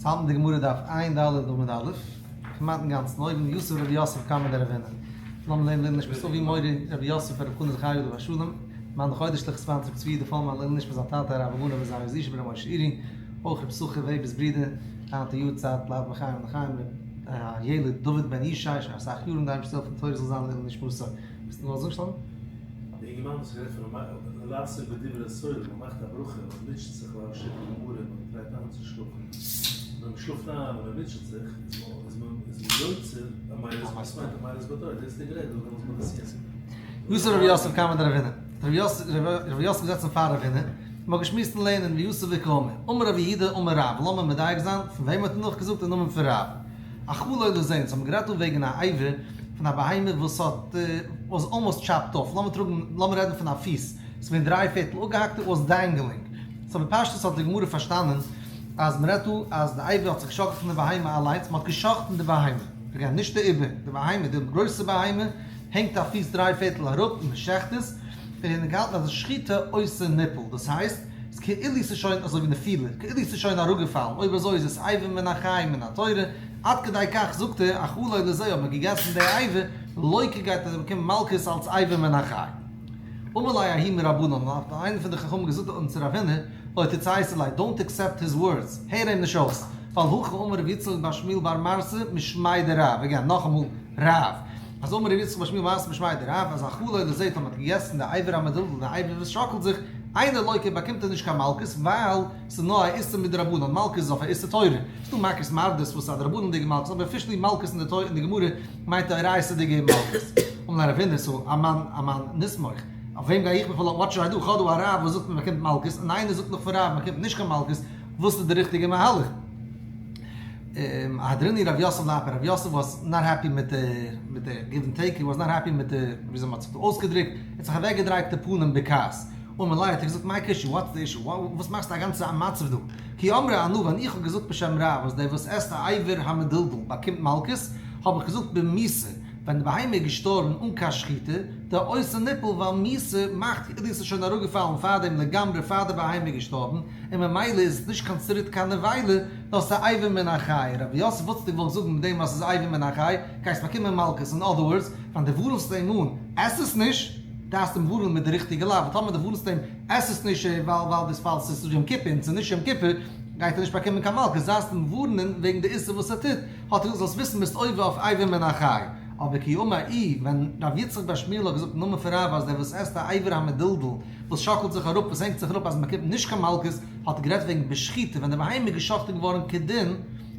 האלטן די גמרא דף ע"ד עמוד א', כמעט אינגאנצן אויבן, יתיב רב יוסף קמיה דרבינא. לאמיר לערנען לעילוי נשמת אבי מורי רבי יוסף ברב חנא זכי' עליו השלום, מאן דחודש לכ' סיוון רב צבי דער פאלמאן לעילוי נשמת זיין טאטע הרב הגאון רבי זיינער זישע בר' משה אירי, אויך רב סוחר וועבער'ס ברודער, היינט די יארצייט בלייבט בחיים לחיים ר' הילד דוד בן ישי שוין אסאך יארן די אייבערשטער זאל העלפן תורה זאל זיין לעילוי נשמתו. ביסט נאר אזוי שלמה? די אינגערמאן וואס רעדט פון לעסוק בדברי סופרים, מען מאכט א ברכה, מען מוטשעט זיך ליל שישי גמרא, מען טרייט איינצושלאפן, ווען מען שלאפט איין און מען מוטשעט זיך, איז מען יוצא עמלות, וואס מיינט עמלות בתורה, דאס איז די גרעדע וואס דעמאלטס ביי די סיום. יתיב רב יוסף קמיה דרבינא, רב יוסף געזעצן פאר רבינא, מען האט געשמועסט אין לערנען ויתיב וקאמר, אמר רב יהודה אמר רב, לאמיר מדייק זיין, פון וועם האט ער נאכגעזאגט אין נאמען פון רב? אכלו לזה, אונז האבן גערעדט דא וועגן א אבר פון א בהמה וואס האט was almost chopped off, לאמיר טראגן, לאמיר רעדן פון א פיס, ס'איז געווען דריי פערטל אפגעהאקט, it was dangling. so בפשטות האט די גמרא פארשטאנען אז מ'רעדט דא אז די אבר האט זיך געשאקלט פון די בהמה אליינס, מ'האט גע'שחט'ן די בהמה, again נישט די איבר, די בהמה, די גרויסע בהמה הענגט א פיס דריי פערטל אראפ און מ'שחט עס, און געהאלטן אז שחיטה עושה ניפול, דאס הייסט, איז כאילו ס'איז שוין אזוי ווי נפילה, כאילו ס'איז שוין אראפגעפאלן, אויב אזוי איז עס אבר מן החי מן התורה, עד כדי כך זאגט ער, אכלו לזה האט מען געגעסן די אבר, לוקה גייט ער באקומען מלקות אלס אבר מן החי. אמר ליה ההוא מרבנן, האט איינער פון די חכמים געזאגט אן צו רבינא, לא תציית ליה, don't accept his words, הער אים נישט אויס, ווייל הכי אמר רבי יצחק בר שמואל בר מרתא משמיה דרב, again נאכאמאל רב. אז אמר רבי יצחק בר שמואל בר מרתא משמיה דרב, אז אכלו לזה טאמער האט געגעסן די אבר המדולדל די אבר וואס שאקלט זיך, אינו לוקה באקומט ער נישט קיין מלקות ווייל ס'איז נאר א איסור מדרבנן, מלקות איז אויף א איסור תורה, ס'דא מכות מרדות וואס איז א דרבנן'דיגע מלקות אבער officially מלקות אין די תורה אין די גמרא מיינט א דאורייתא'דיגע מלקות. אמר ליה רבינא so אמאן אמאן נסמוך, אויף וועם גיי איך מיך פארלאזן what should I do, כ'האב דא א רב וואס זאגט מ'באקומט מלקות און איינער זאגט נאך פון רב מ'באקומט נישט קיין מלקות, וואס איז די ריכטיגע מהלך? אהדרינהו רב יוסף לאפיה, רב יוסף was not happy מיט די מיט די give and take, he was not happy מיט די וויאזוי מ'האט זיך דא אויסגעדרוקט, ער האט זיך אוועקגעדרייט די פנים בכעס, אמר ליה האט ער געזאגט מאי קושיא what's the issue, וואס מאכסטו א גאנצע מצב דא, כי אמרי אנא ווען איך האב געזאגט בשם רב אז דער וואס עסט א אבר המדולדל באקומט מלקות, האב איך געזאגט במיתה, ווען די בהמה איז געשטארבן אן קיין שחיטה, דעושה ניפול ווייל מיתה מאכט כאילו עס איז שוין אראפגעפאלן פארדעם לגמרי פאר די בהמה איז געשטארבן, און ממילא איז עס נישט considered קיין נבילה, נאר ס'איז אבר מן החי. רב יוסף וואס האסטו געוואלט זאגן מיט דעם אז ס'איז אבר מן החי? גייסט באקומען מלקות, אין other words, ווען דו ווארנסט אים אן, עס עס נישט, דארפסט אים ווארענען מיט די ריכטיגע לאו, טאמער דו ווארנסט אים עס עס נישט ווייל ווייל דאס ווייל ס'איז יום כיפור און ס'איז נישט יום כיפור, גייט ער נישט באקומען קיין מלקות, זאלסט אים ווארענען וועגן די איסור וואס ער טוט, האט ער געזאגט זאלסט וויסן ביסט עובר אויף אבר מן החי. אבער כי אמר איהו, ווען ר' יצחק בר שמואל האט געזאגט אין נאמען פון רב אז דער וואס עסט א אבר המדולדל, וואס שאקלט זיך אראפ, וואס הענגט זיך אראפ אז מען באקומט נישט קיין מלקות, האט גערעדט וועגן בשחיטה ווען די בהמה איז געשאכטן געווארן כדין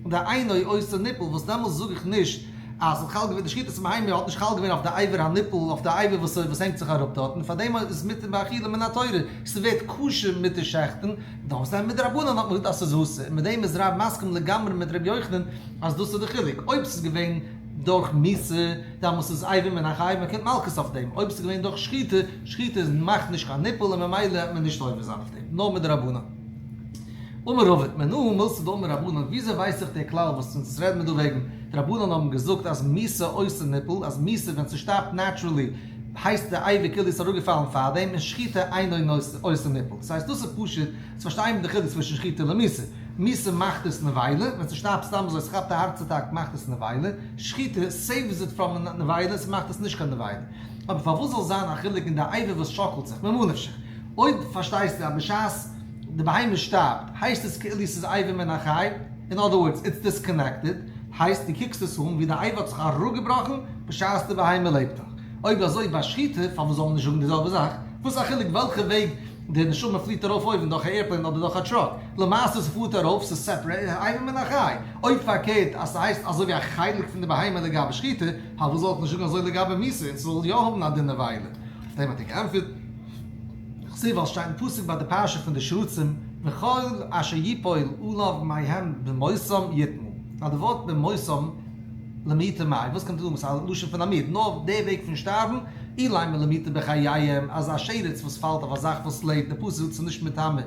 דאינו עושה ניפול וואס דעמאלס זאג איך נישט אז ס'האט חל געווען די שחיטת בהמה האט נישט חל געווען אויף די אבר הניפול אויף די אבר וואס וואס הענגט זיך אראפ דארט און פארדעם איז מותר באכילה מן התורה ס'ווערט כשר מיט די שעכטן דאס זענען מדרבנן האט מען געזאגט אז ס'איז אסור און מיט דעם איז רב מסכים לגמרי מיט ר' יוחנן אז דאס איז די חילוק אויב ס'איז געווען דורך מיתה דאמאלס איז אבר מן החי מ'קומט מלקות אויף דעם אויב ס'איז געווען דורך שחיטה שחיטה איז מאכט נישט קיין ניפול און ממילא וועט מען נישט עובר זיין אויף דעם, נאר מדרבנן. אמר רבא, מנא מילתא דאמר רבנן, וויאזוי ווייס איך דער כלל וואס אונז רעדן מיר דא וועגן, די רבנן האבן געזאגט אז מיתה עושה ניפול, אז מיתה ווען ס'שטארבט naturally הייסט די אבר כאילו איז אראפגעפאלן פארדעם, און שחיטה אינו עושה ניפול. דאס הייסט דאס איז פשוט צו פארשטיין די חילוק צווישן שחיטה למיתה. מיתה מאכט עס נבילה, ווען ס'שטארבט סתם אזוי, ס'כאפט א הארץ אטאק מאכט עס נבילה, שחיטה saves it from נבילה, ס'מאכט עס נישט קיין נבילה. אבער פארוואס זאל זיין א חילוק אין די אבר וואס שאקלט זיך? ממה נפשך? אויב פארשטייסטו אז בשעת די בהמה שטארבט הייסט עס כאילו ס'איז אבר מן החי, in other words it's disconnected, הייסט דו קוקסט עס אן ווי די אבר האט זיך אראפגעבראכן בשעת די בהמה לעבט נאך. אויב אזוי ביי שחיטה פארוואס זאל מען נישט זאגן די זעלבע זאך? וואס איז א חילוק וועלכע וועג די נשמה פליט ארויף אויבן דורך א airplane אדער דורך א truck? למעשה ס'פארט ארויף ס'איז separate אבר מן החי. אויב פארקערט אז ס'הייסט אזוי ווי א חלק פון די בהמה לגבי שחיטה, פארוואס זאל איך נישט זאגן אזוי לגבי מיתה און ס'זאל יא האבן א דין נבילה? אויף דעם האט ער געענטפערט, כ'זע ווייל ס'שטייט אין פסוק ביי די פרשה פון די שרצים וכל אשר יפול עליו מהם במותם יטמא, אז די ווארט במותם למעוטי מאי, וואס קומט אן? ס'איז א לשון פון א מיעוט, נאר די וועג פון שטארבן, אילימא למעוטי בחייהם, אז א שרץ וואס פאלט אויף א זאך וואס לעבט, די פסוק זאגט ס'איז נישט מטמא,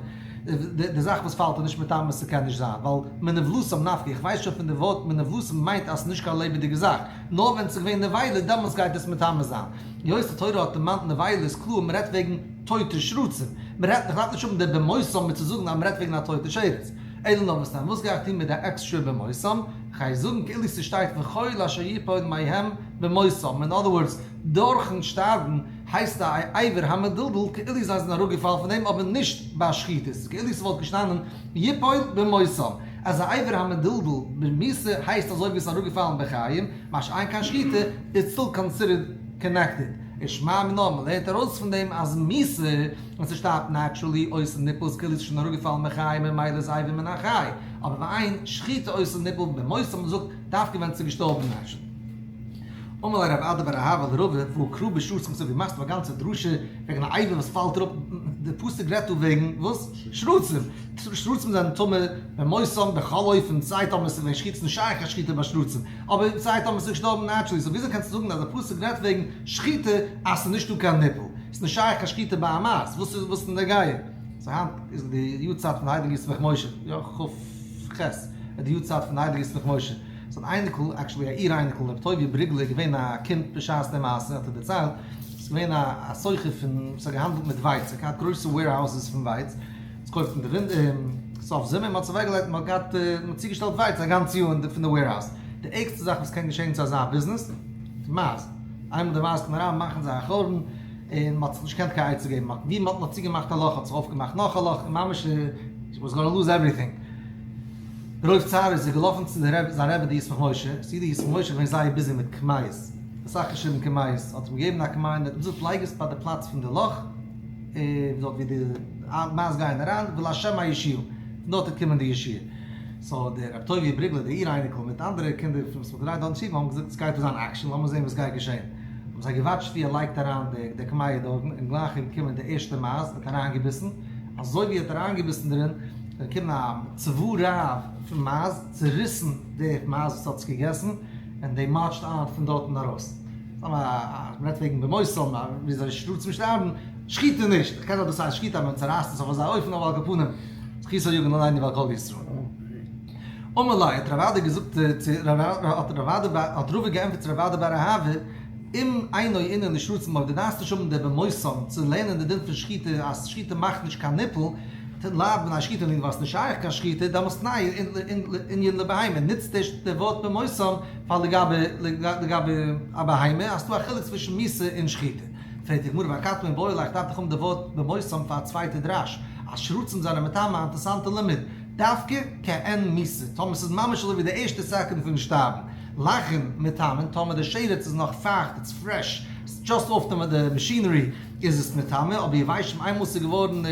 די זאך וואס פאלט איז נישט מטמא ס'קען נישט זיין ווייל מנבלתם נפקא, איך ווייס שוין פון די ווארט מנבלתם מיינט אז ס'איז נישט קיין לעבעדיגע זאך, נאר ווען ס'איז געווען נבילה דעמאלטס גייט עס מטמא זיין. היות די תורה האט דערמאנט נבילה איז קלאר מ'רעדט וועגן טויטע שרצים, מ'רעדט, איך דארף נישט האבן די במותם מיר צו זאגן אז מ'רעדט וועגן א טויטע שרץ. אלא נאר וואס דען? וואס גיי איך טון מיט די עקסטרע במותם? כ'גיי זאגן כאילו ס'שטייט וכל אשר יפול מהם במותם, אין אדער ווארדס, דורכן שטארבן הייסט א אבר המדולדל כאילו זיי זענען אראפגעפאלן פון דעם אבער נישט ביי שחיטה, ס'איז כאילו ס'וואלט געשטאנען יפול במותם, אז א אבר המדולדל במיתה הייסט אזוי ווי ס'איז אראפגעפאלן בחיים, מה שאין כן שחיטה איז סטיל קאנסידערד קאנעקטעד. ושמע מינה, מ'לערנט ארויס פון דעם אז מיתה ווען ס'שטארבט נעטשרעלי עושה ניפול איז כאילו ס'איז שוין אראפגעפאלן בחיים ממילא איז אבר מן החי, אבער ואין שחיטה עושה ניפול במותם מ'זאגט דווקא ווען ס'איז געשטארבן נעטשרעלי. אמר ליה רב אדא בר אהבה לרבא והא קרא בשרצים כתיב, מאכסט א גאנצע דרשה וועגן א אבר וואס פאלט אראפ, די פסוק רעדט דא וועגן וואס? שרצים, שרצים זענען טמא במותם בכל אופן סיי טאמער ס'איז געווען שחיטה ס'נישט שייך א שחיטה ביי שרצים, אבער סיי טאמער ס'איז געשטארבן נעטשרעלי, סאו וויאזוי קענסטו זאגן אז די פסוק רעדט וועגן שחיטה אז ס'איז נישטא קיין ניפול? ס'איז נישט שייך קיין שחיטה ביי א מייז, וואס איז וואס נוגע? סאו היינט איז די יארצייט פון הייליגן ישמח משה, יא כ ח איז די יארצייט פון הייליגן ישמח משה, זיין אייניקל, actually א איר אייניקל, רבי טובי' בריגלער איז געווען א קינד בשעת די מעשה, האט ער דערציילט, ס'איז געווען א סוחר פון וואס האט געהאנדלט מיט ווייץ, ער האט געהאט גרויסע warehouses פון ווייץ, עס קויפט אין די ווינטער, סוף זומער, מ'האט עס אוועקגעלייגט, מ'האט געהאט, מ'האט צוגעשטעלט ווייץ א גאנץ יאר פון די warehouse. די ערגסטע זאך וואס קען געשען צו אזא ביזנעס, די מייז. איינמאל די מייז קומען אריין מאכן זיי א חורבן, און מ'האט זיך נישט געקענט קיין עצה געבן, מ'האט ווי מ'האט נאר צוגעמאכט א לאך האט זיך אויפגעמאכט נאך א לאך, און ממש he was gonna lose everything. ברוב צער איז ער געלאפן צו די רבי, זיין רבי די ישמח משה, ס'איז די ישמח משה געווען זייער busy מיט קמיעות, אסאך געשריבן קמיעות, האט אים געגעבן א קמיע און האט אים געזאגט לייג עס ביי די פלאץ פון די לאך, און דארט ווי די מייז גייען אריין, ולהשם הישועה, פון דארט וועט קומען די ישועה. so דער רבי טובי' בריגלער דער איר אייניקל מיט אנדערע קינדער פון וואס מ'האט געדרייט דארט אין שטוב האבן געזאגט עס גייט דא זיין action לאמיר זען וואס גייט געשען. האבן זיי געוואטשט ווי ער לייגט אריין די קמיע דארטן און גלייך איז געקומען די ערשטע מייז און האט אריינגעביסן, אזוי ווי ער האט אריינגעביסן דערין איז געקומען א צבא רב פון מייז, צוריסן די מייז וואס האט עס געגעסן, און they marched on פון דארטן ארויס. סתם א מ'רעדט וועגן במותם וויאזוי שרצים שטארבן, שחיטה נישט, איך קען זיין דאס הייסט שחיטה אז מען צורייסט עס אויף אזא אופן אבער על כל פנים זכותו יגן עלינו ועל כל ישראל. אמר ליה האט רב אדא געזאגט צו האט רב אדא האט רבא געענטפערט צו רב אדא בר אהבה אם אינו ענין לשרצים אויב דו דארפסט נישט האבן די במותם צו לערנען די דין פון שחיטה אז שחיטה מאכט נישט קיין ניפול לאו בני שחיטה ניט ווייל ס'נישט שייך קיין שחיטה דאמאלס תנהו ענין לבהמה נוצט די ווארט במותם פאר לגבי לגבי א בהמה אז ס'דא א חילוק צווישן מיתה און שחיטה. פרעגט די גמרא ואכתי מיבעי ליה איך דארף דאך האבן די ווארט במותם פאר א צווייטע דרש אז שרצים זענען מטמא א אינטערסאנטע לימוד דווקא כעין מיתה טאמער ס'איז ממש אזוי ווי די ערשטע סעקונד פון שטארבן לחין מטמאין טאמער די שרץ איז נאך פייכט it's fresh it's just off די machinery איז עס מטמא אבער יבשים איינמאל ס'איז געווארן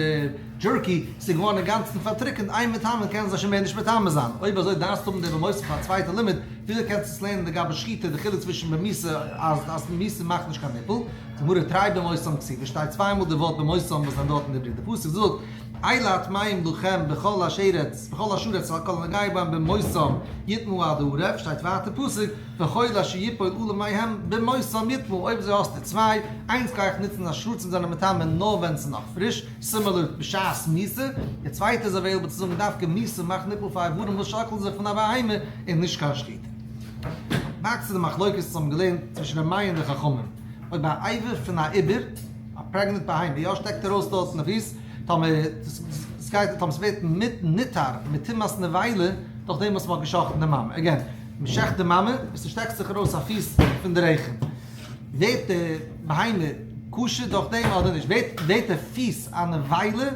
jerky, ס'איז געווארן אינגאנצן פארטריקענט, אין מטמאין קענען זיי שוין מער נישט מטמא זיין, אויב אזוי דארפסטו האבן די במותם פאר א צווייטע לימוד, וויאזוי קענסטו עס לערנען לגבי שחיטה די חילוק צווישן במיתה אז אז מיתה מאכט נישט קיין ניפול, די גמרא תרי במותם כתיבי שטייט צוויי מאל די ווארט במותם וואס זענען דארט אין די בריוו, די פסוק זאגט אלה הטמאים לכם בכל השרץ בכל השרץ על כל הנוגע בם במותם יטמאו עד הערב, שטייט ווייטער פסוק וכל אשר יפול עליו מהם במותם יטמאו, אויב אזוי האסטו צוויי, איינס גיי איך נוצן אז שרצים זענען מטמא נאר ווען ס'איז נאך פריש, similar בשעת מיתה, די צווייטע איז available צו זאגן דווקא מיתה מאכט ניפול פאר איברים וואס שאקלן זיך פון א בהמה און נישט קיין שחיטה. back צו די מחלוקת וואס האבן געלערנט צווישן ר' מאיר און די חכמים, אויב א אבר פון א עובר, א pregnant בהמה, יא שטעקט ארויס דארט אין די פיס, טאמער סגייט טאמער ס'ווערט נטהר מטומאת נבילה דורך דעם וואס מ'האט גע'שחט'ן די מאמע, again, מ'שחט די מאמע און ס'שטעקט זיך ארויס א פיס פון די רחם. ווערט די בהמה כשר דורך דעם אדער נישט? ווערט די פיס א נבילה?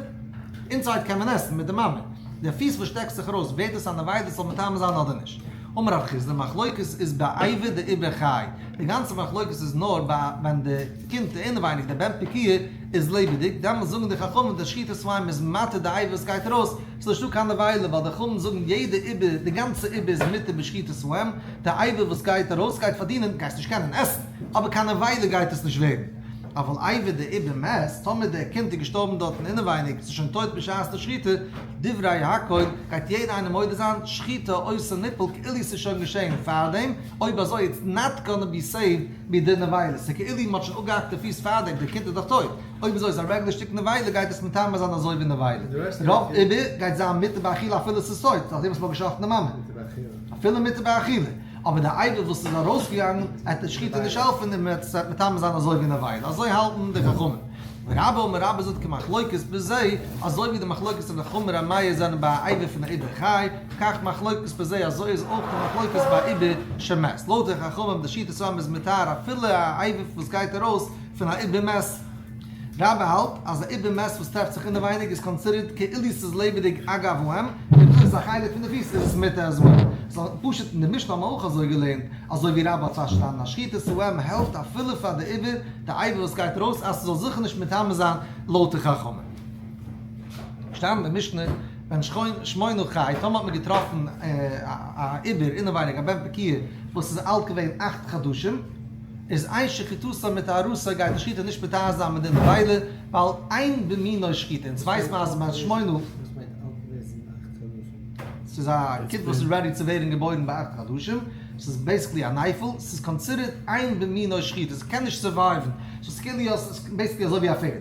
inside קען מען עסן מיט די מאמע. די פיס וואס שטעקט זיך ארויס ווערט עס א נבילה ס'זאל מטמא זיין אדער נישט? אמר רב חסדא, מחלוקת איז באבר דעובר חי. די גאנצע מחלוקת איז נאר ביי ווען די קינד די אינעווייניג די בן פקועה איז לעבעדיג, דעמאלס זאגן די חכמים די שחיטת האם איז מתיר די אבר וואס גייט ארויס, ס'איז נישטא קיין נבילה ווייל די חכמים זאגן יעדע עובר די גאנצע עובר איז מותר בשחיטת האם, די אבר וואס גייט ארויס גייט פארדינען, גייסט נישט קענען עסן, אבער קיין נבילה גייט עס נישט ווערן. אבל אבר דעובר מת, טאמער דער קינד איז געשטארבן דארטן אינעווייניג, ס'איז שוין טויט בשעת די שחיטה, דברי הכל, גייט יעדער איינער מודה זיין, שחיטה עושה ניפול כאילו ס'איז שוין געשען פארדעם, אויב אזוי it's not gonna be saved מדין נבילה, ס'איז כאילו מ'האט שוין אפגעהאקט די פיס פארדעם, די קינד איז דאך טויט. אויב אזוי איז א רעגולער שטיק נבילה גייט עס מטמא זיין אזוי ווי נבילה. רוב עובר גייט זיין מותר באכילה אפילו ס'איז טויט, נאכדעם וואס מ'האט געשחט'ן די מאמע. אפילו מותר באכילה. אבער די אבר וואס איז ארויסגעגאנגען וועט די שחיטה נישט העלפן און מ'וועט עס מטמא זיין אזוי ווי נבילה. אזוי האלטן די חכמים. ורבה אמר רבה זאגט כמחלוקת בזה, אזוי ווי די מחלוקת פון די חכמים און ר' מאיר זענען ביי א אבר פון א עובר חי, כך מחלוקת בזה אזוי איז אויך די מחלוקת ביי א עובר שמת. לויט די חכמים די שחיטת האם איז מטהר אפילו א אבר וואס גייט ארויס פון א עובר מת. רבה האלט אז א עובר מת וואס טרעפט זיך אינעווייניג איז considered כאילו ס'איז לעבעדיג אגב האם, און דאס איז א חלק פון די פיס איז עס מותר as well. ס'איז פשוט אין די משנה האט מען אויך אזוי געלערנט אזוי ווי רבה האט פארשטאנען אז שחיטת האם העלפט אפילו פאר די עובר, די אבר וואס גייט ארויס אז ס'זאל זיכער נישט מטמא זיין לויט די חכמים. שטאנען אין די משנה בן שמונה חי, טאמער האט מען געטראפן א עובר אינעווייניג א בן פקועה וואס איז אלט געווען אכט חדשים, איז אין שחיטתו מטהרתו גייט די שחיטה נישט מטהר זיין מדין נבילה, ווייל אין במינו שחיטה, אונז ווייסט מען אז בן שמונה. וואס מיינט אלט געוועזן אכט חדשים? ס'איז א קינד וואס איז ready צו ווערן געבוירן ביי אכט חדשים, ס'איז basically א נייפל, ס'איז considered אין במינו שחיטה, ס'קען נישט survive ן, סאו ס'איז כאילו ס'איז basically אזוי ווי א פערד,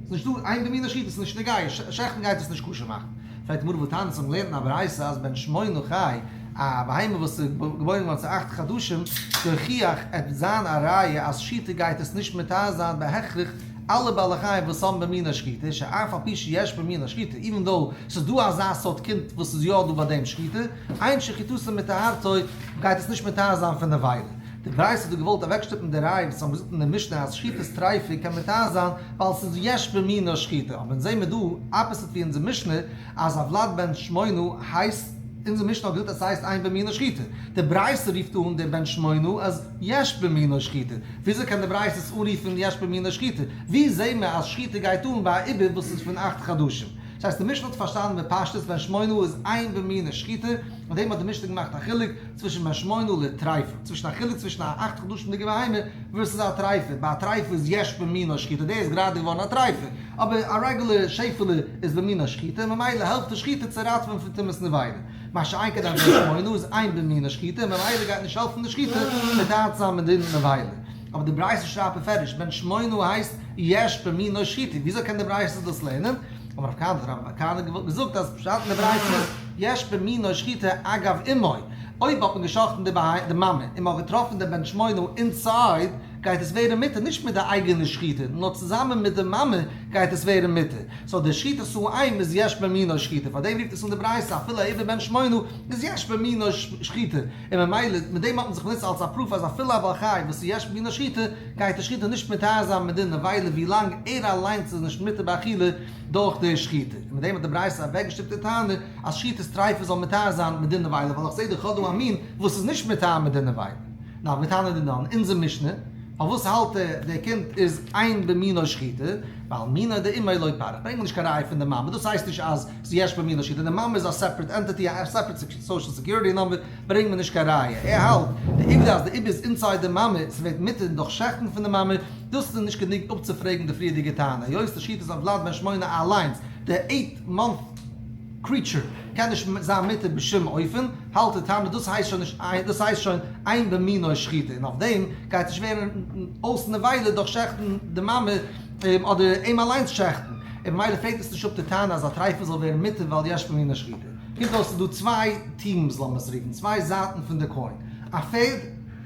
ס'איז נישטא אין במינו שחיטה, ס'איז נישט נוגע, שעכטן גייט עס נישט כשר מאכן. פרעגט די גמרא והתניא אונז האבן געלערנט אין א ברייתא אז בן שמונה חי, א בהמה וואס איז געבוירן געווארן צו אכט חדשים, יוכיח עט זיין א ראיה אז שחיטה גייט עס נישט מטהר זיין בהכרח אלע בעלי חיים וואס האבן במינו שחיטה, שאף על פי שיש במינו שחיטה, even though ס'איז דא אזא סארט קינד וואס איז יא דא ביי דעם שחיטה, אין שחיטתו מטהרתו גייט עס נישט מטהר זיין פון נבילה. די ברייתא האט דא געוואלט אוועקשטופן די ראיה וואס האבן געזאגט אין די משנה אז שחיטת טריפה קען מטהר זיין ווייל ס'איז יש במינו שחיטה, אבער אונז זעהן מיר דא opposite ווי אונזער משנה אז הולד בן שמונה הייסט, אונזער משנה האט געזאגט אז ס'הייסט אין במינו שחיטה, די ברייתא רופט אן די בן שמונה אז יש במינו שחיטה, וויאזוי קען די ברייתא עס אנרופן יש במינו שחיטה? ווי זעהן מיר אז שחיטה גייט אן ביי א עובר וואס איז פון אכט חדשים? דאס הייסט די משנה האט פארשטאנען בפשטות בן שמונה איז אין במינו שחיטה, מיט דעם האט די משנה געמאכט א חילוק צווישן בן שמונה לטריפה, צווישן א חילוק צווישן א אכט חדשים'דיגע בהמה versus א טריפה, ביי א טריפה איז יש במינו שחיטה, דער איז גראדע געווארן א טריפה, אבער א רעגולער שעפעלע איז במינו שחיטה און ממילא העלפט די שחיטה צו ראטעווען פון טומאת נבילה. מה שאין כן א בן שמונה איז אין במינו שחיטה און ממילא גייט נישט העלפן די שחיטה מטהר צו זיין מדין נבילה. אבער די ברייתא שרייבט בפירוש בן שמונה הייסט יש במינו שחיטה, וויאזוי קען די ברייתא דאס לערנען? אמר רב כהנא, האט רב כהנא געזאגט אז פשט אין די ברייתא איז יש במינו שחיטה אגב אמו, אויב האט מען גע'שחט'ן די מאמע און מען האט געטראפן די בן שמונה inside גייט עס ווערן מותר נישט מיט די אייגענע שחיטה נאר צוזאמען מיט די מאמע גייט עס ווערן מותר, so די שחיטת האם איז יש במינו שחיטה, פארדעם רופט עס אן די ברייתא אפילו א עובר בן שמונה איז יש במינו שחיטה, און ממילא מיט דעם האט מען זיך באנוצט אלס א proof אז אפילו א בעל חי וואס איז יש במינו שחיטה גייט די שחיטה נישט מטהר זיין מדין נבילה ווי לאנג ער אליינס איז נישט מותר באכילה דורך די שחיטה, און מיט דעם האט די ברייתא אוועקגעשטופט די טענה אז שחיטת טריפה זאל מטהר זיין מדין נבילה ווייל איך זעה דאך כ'האב דא א מין וואס איז נישט מטהר מדין נבילה. נאר ותנא דידן, אונזער משנה, פארוואס האלט ער דער קינד איז אין במינו שחיטה, ווייל מינה דאמו לא פריך, ברענג מיר נישט קיין ראיה פון די מאמע, דאס הייסט נישט אז ס'איז יש במינו שחיטה, די מאמע איז א separate entity, א separate social security number, ברענג מיר נישט קיין ראיה, ער האלט די עובדה אז די עובר איז inside די מאמע, ס'ווערט מותר דורך שעכטן פון די מאמע, דאס איז נישט גענוג אפצופרעגן די פריערדיגע טענה, היות די שחיטה איז הולד בן שמונה אליינס, די eight month creature קען נישט זיין מותר בשום אופן, האלט די טענה דאס הייסט שוין נישט דאס הייסט שוין אין במינו שחיטה און אויף דעם גייט נישט ווערן אויס נבילה דורך שעכטן די מאמע אדער אים אליינס שעכטן און ממילא פרעגט עס נישט אפ די טענה אז א טרייפה זאל ווערן מותר ווייל יש במינו שחיטה. קומט אויס ס'איז דא צוויי teams לאמיר עס רופן, צוויי זייטן פון די coin, א פערד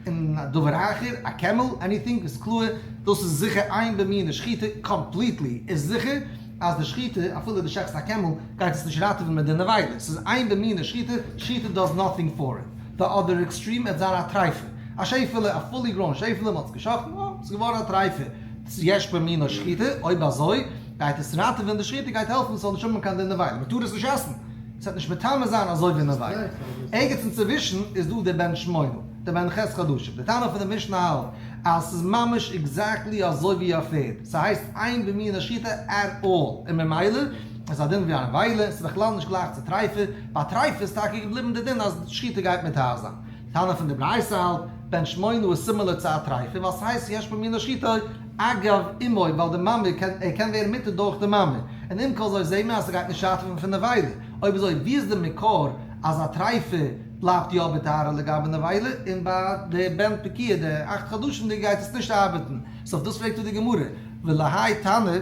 און א דבר אחר, א קעמל, anything איז קלאר דאס איז זיכער אין במינו שחיטה completely איז זיכער אז די שחיטה, אפילו דו שעכטסט א קעמל, גייט עס נישט ראטעווען מיט די נבילה, ס'איז אין במינו שחיטה, שחיטה does nothing for it. די other extreme וועט זיין א טרייפה, א שעפעלע, א fully grown שעפעלע, מ'האט עס געשאכטן, אה, ס'איז געווארן א טרייפה, ס'איז יש במינו שחיטה, אויב אזוי, גייט עס ראטעווען, די שחיטה גייט העלפן ס'זאל נישט האבן קיין דין נבילה, מ'טאר עס נישט עסן, ס'וועט נישט מטמא זיין אזוי ווי נבילה. ערגעץ אינצווישן איז דא דער בן שמונה, דער בן ח' חדשים, די תנא פון די משנה האלט אז ס'איז ממש exactly אזוי ווי א פערד, ס'הייסט אין במינו שחיטה at all, און ממילא איז א דין ווי א נבילה, ס'איז בכלל נישט גלייך צו טריפה, ביי טריפה איז טאקע געבליבן די דין אז שחיטה גייט מטהר זיין. די תנא פון די ברייתא האלט, בן שמונה איז similar צו א טריפה, ווייל ס'הייסט יש במינו שחיטה אגב אמו, ווייל די מאמע קען, ער קען ווערן מותר דורך די מאמע, און עם כל זאת זעהן מיר אז ס'גייט נישט ראטעווען פון נבילה, אויב אזוי ווי איז די מקור אז א טריפה בלייבט יא בטהרה לגבי נבילה, און ביי די בן פקועה די אכט חדשים'דיגע גייט עס נישט ארבעטן, so אויף דאס פרעגט דא די גמרא, ולהאי תנא, ווי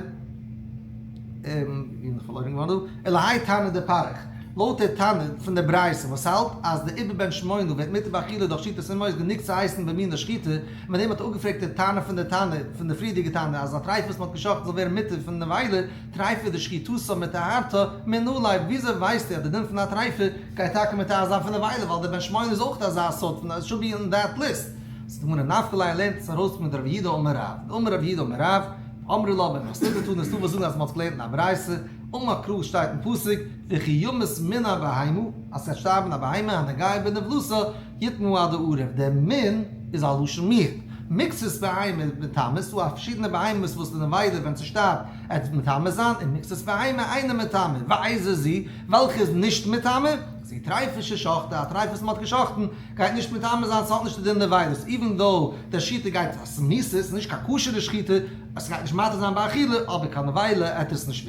בין איך פארלוירן געווארן דא, ולהאי תנא דפריך. לויט די תנא פון די ברייתא וואס האלט אז די עובר בן שמונה ווערט מותר באכילה דורך שחיטת אמו איז גענוג צו הייסן במינה שחיטה, און מיט דעם האט ער אפגעפרעגט די טענה פון די תנא פון די פריערדיגע תנא אז א טרייפה וואס מען האט גע'שחט'ן זאל ווערן מותר פון נבילה, טרייפה דשחיטתה מטהרתה מנא ליה, וויאזוי ווייסטו אז די דין פון א טרייפה גייט טאקע מטהר זיין פון נבילה ווייל די בן שמונה איז אויך אזא סארט פון should be in that list. זאגט די גמרא נפקא ליה לערנט עס ארויס מדרב יהודה אמר רב, דאמר רב יהודה אמר רב, אמרי לה במתניתא תנא ס'דא וואס זאגן אז מען האט געלערנט אין א ברייתא, אמר קרא שטייט אין פסוק, וכי ימות מין הבהמה, אז ס'וועט שטארבן א בהמה הנוגע בנבלתה, יטמא עד הערב, דער מין איז א לשון מיעוט, מקצת בהמה מטמא, ס'דא א פארשידענע בהמות וואס די נבילה ווען ס'שטארבט עט מטמא זיין, און מקצת בהמה אינה מטמא, ואיזה זו, וועלכע איז נישט מטמא? זו טריפה ששחטה, א טריפה וואס מ'האט געשחט'ן, גייט נישט מטמא זיין, ס'האט נישט די דין נבילות, even though דער שחיטה גייט אז ס'איז מיאוס, נישט קיין כשר'ע שחיטה, עס גייט נישט מתיר זיין באכילה, אבער קיין נבילה עט עס נישט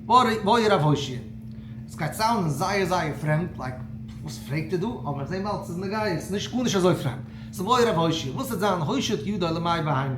ווערן. בעי רב הושעיא. עס גייט sound ען זייער זייער פרעמד, like וואס פרעגט ער דא? אבער איך זעה באלד ס'איז נוגע, ס'איז נישט גארנישט אזוי פרעמד. ס'איז בעי רב הושעיא, וואס וועט זיין הושיט ידו למעי בהמה?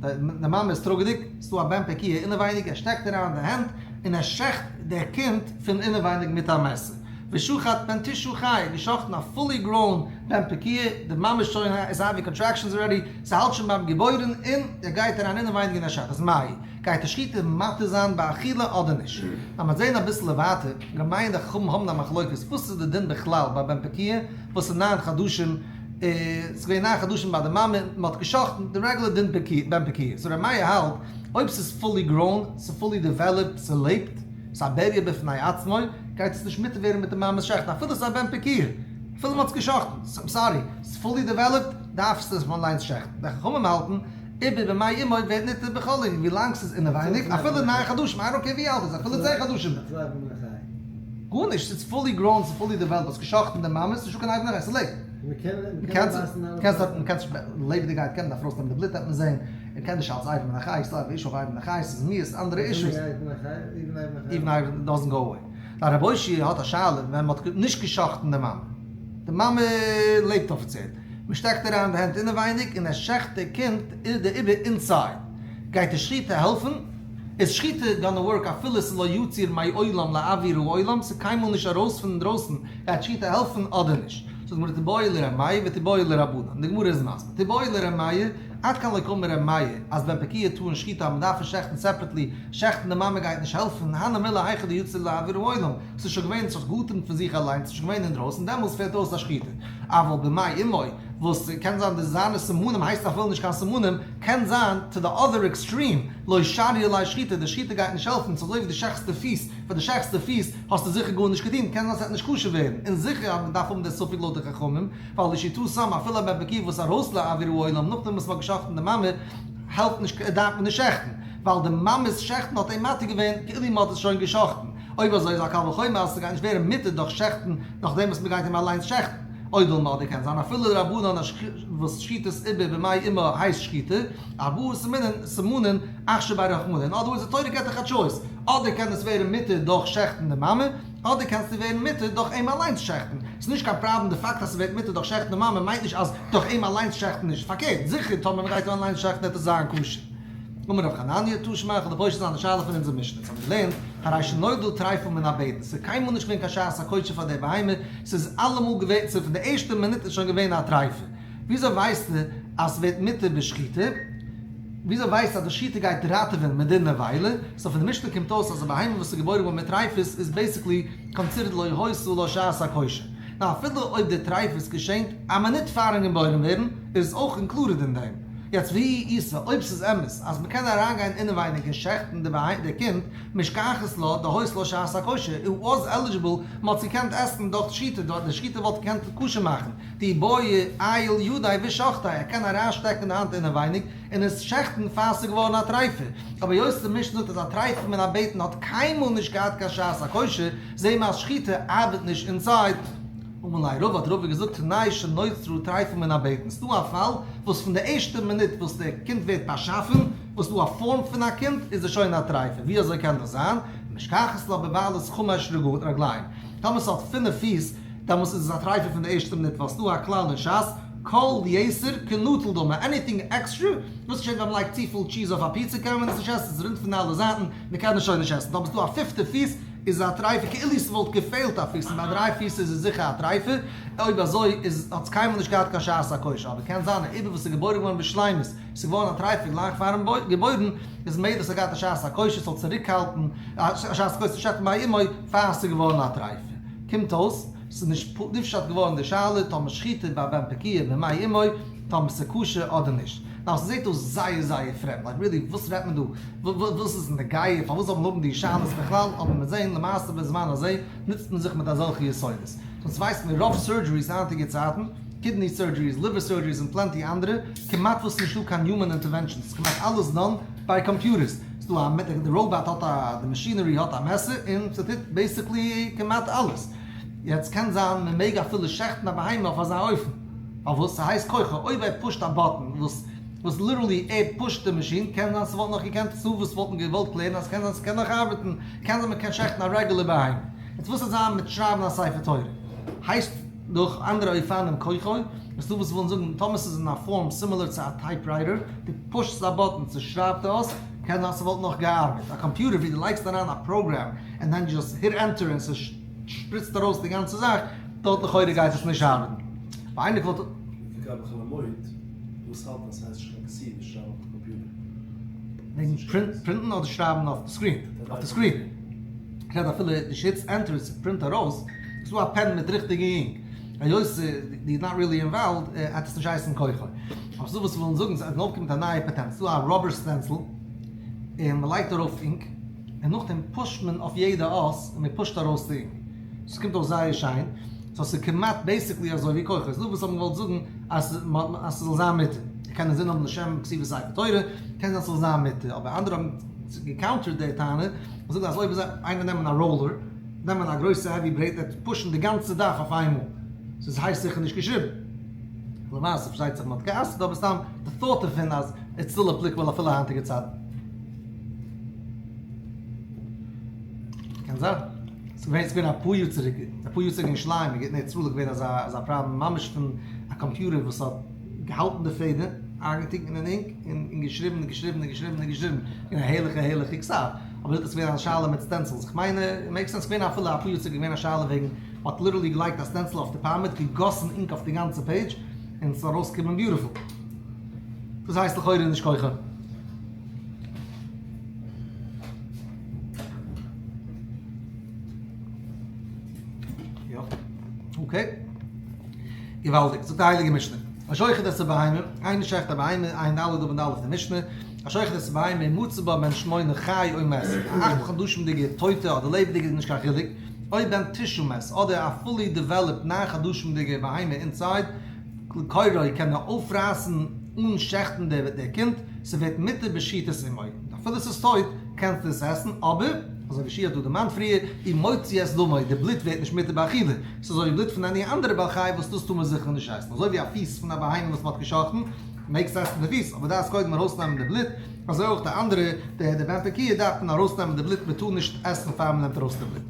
די מאמע איז טראגעדיג, ס'איז דא א בן פקועה אינעווייניג, ער שטעקט אריין די הענט און ער שעכט דער קינד פון אינעווייניג מיט א מעסער. ושחט בן תשעה חי, געשאכטן א fully grown בן פקועה, די מאמע שוין איז having contractions already, ס'האלט שוין ביים געבוירן און ער גייט אריין אינעווייניג אין א שחט, מאי, גייט די שחיטה מתיר זיין באכילה אדער נישט? אז מ'וועט זעהן אביסל ווייטער, ר' מאיר און די חכמים האבן א מחלוקת וואס איז די דין בכלל ביי בן פקועה וואס איז ניין חדשים, ס'איז געווען ניין חדשים ביי די מאמע און מ'האט געשחט'ן, די רעגולער דין בן פקועה, so ר' מאיר האלט אויב ס'איז fully grown, ס'איז fully developed, ס'לעבט, ס'איז א בריה בפני עצמו, גייט עס נישט מותר ווערן מיט די מאמע'ס שעכטן אפילו ס'איז א בן פקועה, אפילו מ'האט עס געשחט'ן, sorry, ס'איז fully developed, דארפסטו עס אליינס שעכטן. די חכמים האלטן, עובר במעי אמו ווערט ניתר בכל ענין, ווילאנג ס'איז אינעווייניג, אפילו ניין חדשים, I don't care ווי אלט עס איז, אפילו 10 חדשים. גארנישט, ס'איז fully grown, ס'איז fully developed, האסט געשחט'ן די מאמע, ס'איז נישטא קיין אבר מן החי, ס'לעבט. מ'קען נישט, לעבעדיגעהייט קען מען דארף ארויסנעמען די בלוט וועט מען זעהן, ער קען נישט אלס אבר מן החי, ס'איז א issue אויף אבר מן החי, ס'איז מיאוס, אנדערע אישוס. even אבר doesn't go away. דיין רב אושי האט א שאלה ווען מ'האט נישט גע'שחט'ן די מאמע. די מאמע לעבט אפיציעל. מ'שטעקט אריין די הענט אינעווייניג און ער שעכט די קינד די עובר inside. גייט די שחיטה העלפן? איז שחיטה gonna work אפילו ס'איז לא יצא מעולם לאוויר העולם, ס'איז קיינמאל נישט ארויס פון אינדרויסן, גייט שחיטה העלפן אדער נישט? זאגט די גמרא תיבעי לר' מאיר ותיבעי לרבנן. די גמרא איז מסביר. תיבעי לר' מאיר, עד כאן לא קאמר ר' מאיר אז בן פקועה טעון שחיטה אז מ'דארף עס שעכטן separately, שעכטן די מאמע גייט נישט העלפן, הני מילי היכא דיצא לאוויר העולם, ס'איז שוין געווען ס'האט געאטעמט פון זיך אליינס, ס'איז שוין געווען אינדרויסן, דעמאלס פעלט אויס א שחיטה. אבל במעי אמו, וואס קען זיין די זיינע סימנים הייסט אפילו נישט קיין סימנים, קען זיין to the other extreme, לא שריא ליה שחיטה, די שחיטה גייט נישט העלפן, ס'איז אזוי ווי די שעכטסט די פיס, פאר די שעכטסט די פיס האסטו זיכער גארנישט געטון, קען זיין ס'וועט נישט כשר ווערן, און זיכער אז מ'דארף האבן די ספק לויט די חכמים, ווייל לשיטתם אפילו א בן פקועה וואס ארויס לאוויר העולם נאכדעם וואס מ'האט געשחט'ן די מאמע העלפט נישט דארף מען נישט שעכטן ווייל די מאמע'ס שעכטן האט אים מתיר געווען כאילו מ'האט עס שוין געשחט'ן אויב אזוי איז א קל וחומר אז ס'גייט נישט ווערן מותר דורך שעכטן נאכדעם וואס מ'גייט אים אליינס שעכטן או דילמא אדער קען זיין אפילו לרבנן אז וואס שחיטת עובר במעי אמו הייסט שחיטה ארבעה סימנין אכשר ביה רחמנא אין other words די תורה געבט דיך א choice אדער קען עס ווערן מותר דורך שעכטן די מאמע אדער קענסטו ווערן מותר דורך אים אליינס שעכטן. ס'איז נישט קיין פראבלעם די פאקט אז ס'ווערט מותר דורך שעכטן די מאמע מיינט נישט אז דורך אים אליינס שעכטן נישט. פארקערט, זיכער טאמער מ'גייט אים אליינס שעכטן וועט עס זיין כשר. אמר רב חנניה, תא שמע, כ'וועל דיר פושט זיין די שאלה פון אונזער משנה. אונז האבן געלערנט, הרי שנולדה טריפה מן הבטן, ס'איז קיינמאל נישט געווען קיין שעת הכושר פאר די בהמה, ס'איז אלעמאל געווען, ס'איז פון די ערשטע מינוט איז שוין געווען א טריפה. וויאזוי ווייסטו אז ס'ווערט מותר בשחיטה? וויאזוי ווייסטו אז די שחיטה גייט ראטעווען מדין נבילה? so פון די משנה קומט אויס אז א בהמה וואס איז געבוירן געווארן מיט טריפות איז basically considered לא היתה לה שעת הכושר. נאר אפילו אויב די טריפות געשענט א מינוט פארן געבוירן ווערן איז עס אויך included אין דעם. יעצט ואי איתא אויב ס'איז אמת אז מ'קען אריינגיין אינעווייניג און שעכטן די קינד משכחת לה דהיתה לה שעת הכושר, it was eligible, מ'האט עס געקענט עסן דורך שחיטה, די שחיטה וואלט געקענט כשר מאכן. דאי בעי עייל ידיה ושחטיה, ער קען אריינשטעקן די האנט אינעווייניג און עס שעכטן פאר ס'איז געווארן א טרייפה. אבער היות די משנה זאגט אז א טרייפה מן הבטן האט קיינמאל נישט געהאט קיין שעת הכושר, זעהן מיר אז שחיטה ארבעט נישט inside. אמר ליה רבא האט רבא געזאגט תנאי שנוצרה טריפה מן הבטן, ס'דא א פאל וואס פון די ערשטע מינוט וואס די קינד ווערט באשאפן, וואס ס'דא א פארם פון א קינד, איז עס שוין א טרייפה, ווי אזוי קען דאס זיין? משכחת לה בבעלת חמש רגליים, טאמער ס'האט פינף פיס, דעמאלס איז עס א טרייפה פון די ערשטע מינוט ווייל ס'דא א כלל אין שס, כל יתר כנטול דמי, anything extra, וואס געשעט ווען מ'לייגט צופיל טשיז אויף א פיצא קען מען עס נישט עסן, ס'רינט פון אלע זייטן, מ'קען עס שוין נישט עסן, טאמער ס'דא א פיפטע פיס איז א טרייפה כאילו ס'וואלט געפעלט א פיס און ביי דריי פיס איז עס זיכער א טרייפה, אויב אזוי איז האט עס קיינמאל נישט געהאט קיין שעת הכושר, אבער קען זיין א עובר וואס איז געבוירן געווארן בשלימות, ס'איז געווארן א טרייפה גלייך פארן געבוירן, איז מעגליך ס'האט געהאט א שעת הכושר ס'זאל צוריקהאלטן א שעת הכושר צו שעכטן ביי אמו פאר ס'איז געווארן א טרייפה. קומט אויס ס'איז נישט נפשט געווארן די שאלה טאמער שחיטה ביי בן פקועה במעי אמו טאמער ס'איז כשר אדער נישט. נאר ס'זעט אויס זייער זייער פרעמד, like really וואס רעדט מען דא? וואס איז נוגע? פארוואס זאל מען האבן די שאלות בכלל? אבער מיר זעהן למעשה בזמן הזה נוצט מען זיך מיט אזעלכע יסודות. אונז ווייסט מיר רוב surgeries היינטיגע צייטן, kidney surgeries, liver surgeries און plenty אנדערע, כמעט וואס נישטא קיין human intervention, ס'איז כמעט אלעס done by computers, ס'דא א די robot האט א די machinery האט א מעסער און ס'טוט basically כמעט אלעס. יעצט קען זיין מ'מעג אפילו שעכטן א בהמה אויף אזא אופן. פארוואס? ס'הייסט כוחו, אויב ער push ט א button וואס וואס literally ער push ט די מאשין, קען זיין ס'וואלט נאך געקענט צו וואס וואלט מען געוואלט קלערן אז קען זיין ס'קען נאך ארבעטן, קען זיין מ'קען שעכטן א רעגולער בהמה. יעצט וואס וועט זיין מיט שרייבן א ספר תורה? הייסט דורך אנדערע אופנים כוחו? איז דא וואס ווילן זאגן טאמער ס'איז אין א form similar צו א typewriter, דו push סט א button ס'שרייבט אויס, קען זיין ס'וואלט נאך געארבעט. א קאמפיוטער ווי דו לייגסט אריין א program and then just hit enter און ס'שפריצט ארויס די גאנצע זאך, דארט לכאורה גייט עס נישט ארבעטן. ביי איינער וואלט. לגבי חול המועד, וואס האלט אז ס'הייסט נישט קיין כתיבה שרייבן אויפן קאמפיוטער? וועגן print ן אדער שרייבן אויף די screen? אויף די screen. איך רעד אפילו די hit enter און ס' print ארויס, איז דא א pen מיט ריכטיגע ink. היות די not really involved העט עס נישט הייסן כוחו. אבער ס'דא וואס ווילן זאגן ס'איז אויפגעקומען מיט א נייע פאטענט. ס'דא א rubber stencil און מ'לייגט ארויף ink און נאכדעם push ט מען אויף יעדע אות און מ'push ט ארויס די ink. ס'קומט אויס זייער שיין. so ס'איז כמעט basically אזוי ווי כוחו. ס'דא וואס האבן געוואלט זאגן אז אז ס'זאל זיין מותר. קען אינזין האבן לשם כתיבת ספר תורה, קען זיין ס'זאל זיין מותר. אבער אנדערע האבן גע counter ט די טענה און זאגן אז אויב איז איינער נעמען א roller, נעמען א גרויסע heavy ברעט און push ן די גאנצע דף אויף איינמאל. ס'איז הייסט זיכער נישט געשריבן. למעשה פארשטייט זיך מ'האט גע'אסר'ט אבער סתם די thought דערפון אז it's still applicable אפילו היינטיגע צייטן. קען זיין. ס'איז געווען אפאר יאר צוריק, אפאר יאר צוריק אין ירושלים אין ארץ ישראל איז געווען אזא אזא פראבלעם ממש פון א קאמפיוטער וואס האט געהאלטן די פעדער איינגעטונקען אין ink און געשריבן און געשריבן און געשריבן און געשריבן אין א הערליכע הערליכע כתב, אבער דארט איז געווען א שאלה מיט stencils, איך מיין makes sense געווען אפילו אפאר יאר צוריק איז געווען א שאלה וועגן מ'האט literally געלייגט א stencil אויף די פארמעט געגאסן ink אויף די גאנצע page און ס'איז ארויסגעקומען beautiful. דאס הייסט לכאורה נישט כוחו. יא. okay. געוואלדיג. זאגט די הייליגע משנה. השוחט את הבהמה, איינער שעכט א בהמה, עיין ד' עמוד א' די משנה. השוחט את הבהמה, ומצא בה בן שמונה חי או מת. א אכט חדשים'דיגע טויטע אדער לעבעדיגע איז נישט קיין חילוק. או בן תשעה מת, אדער א fully developed ניין חדשים'דיגע בהמה inside, קורעו קען ער אויפרייסן אן שעכטן די קינד, ס'ווערט מותר בשחיטת אמו. אפילו ס'איז טויט, קענסטו עס עסן, אבער, אזוי ווי שי' האט דא דערמאנט פריער, ומוציא את דמו, די בלוט ווערט נישט מותר באכילה, ס'איז אזוי ווי בלוט פון any אנדערע בעל חי וואס דאס טאר מען זיכער נישט עסן, אזוי ווי א פיס פון א בהמה וואס מ'האט געשאכטן, מעגסט עסן די פיס, אבער דארפסט קודם ארויסנעמען די בלוט, אזוי אויך די אנדערע, די בן פקועה דארף מען ארויסנעמען די בלוט, מ'טאר נישט עסן פאר מ'נעמט ארויס די בלוט.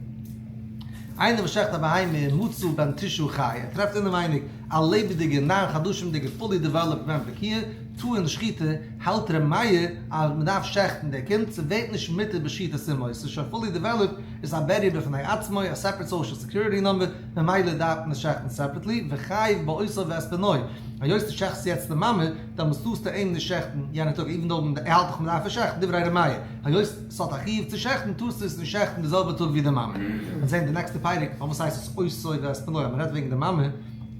איינער וואס שעכט א בהמה ומצא בן תשעה חי, ער טרעפט אינעווייניג א לעבעדיגע ניין חדשים'דיגע fully developed בן פקועה, טעון שחיטה, האלט ר' מאיר אז מען דארף שעכטן דער קינד, ס'ווערט נישט מותר בשחיטת אמו, ס'איז שוין fully developed, איז א בריה בפני עצמו, א separate social security number, ממילא דארף מען עס שעכטן separately, וחייב באותו ואת בנו, היות דו שעכטסט יעצט די מאמע, דאמאלס טארסטו אים נישט שעכטן יענע טאג, even though ער האלט דאך מען דארף עס שעכטן, דברי ר' מאיר, היות ס'האט א חיוב צו שעכטן טארסטו עס נישט שעכטן די זעלבע טאג ווי די מאמע. מ'וועט זען די נעקסטע פרק פארוואס הייסט עס אותו ואת בנו, אז מ'רעדט וועגן די מאמע,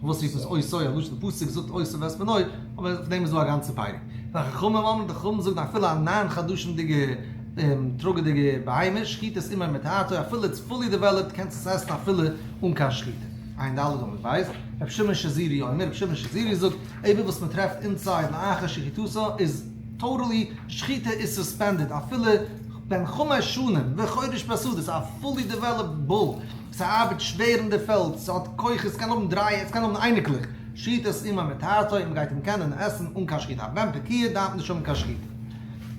פארוואס רופט מען עס אותו, א לשון די פסוק זאגט אותו ואת בנו, אבער אויף דעם איז דא א גאנצע פרק. וחכמים אומרים, די חכמים זאגן אפילו א ניין חדשים'דיגע טראגעדיגע בהמה, שחיטת אמו מטהרתו, אפילו it's fully developed קענסטו עס עסן אפילו אן קיין שחיטה. עיין ד' עמוד ב', רבי שמעון שזורי אומר, רבי שמעון שזורי זאגט, אבר וואס מען טרעפט inside לאחר שחיטתו איז totally שחיטה איז suspended אפילו בן חמש שנים וחורש בשדות, א fully developed bull, ס'ארבעט שווער אין די פעלד, ס'האט כוחות, ס'קען האבן דריי, ס'קען האבן אייניקלעך, שחיטת אמו מטהרתו און מ'גייט אים קענען עסן אן קיין שחיטה, א בן פקועה דארף נישט האבן קיין שחיטה.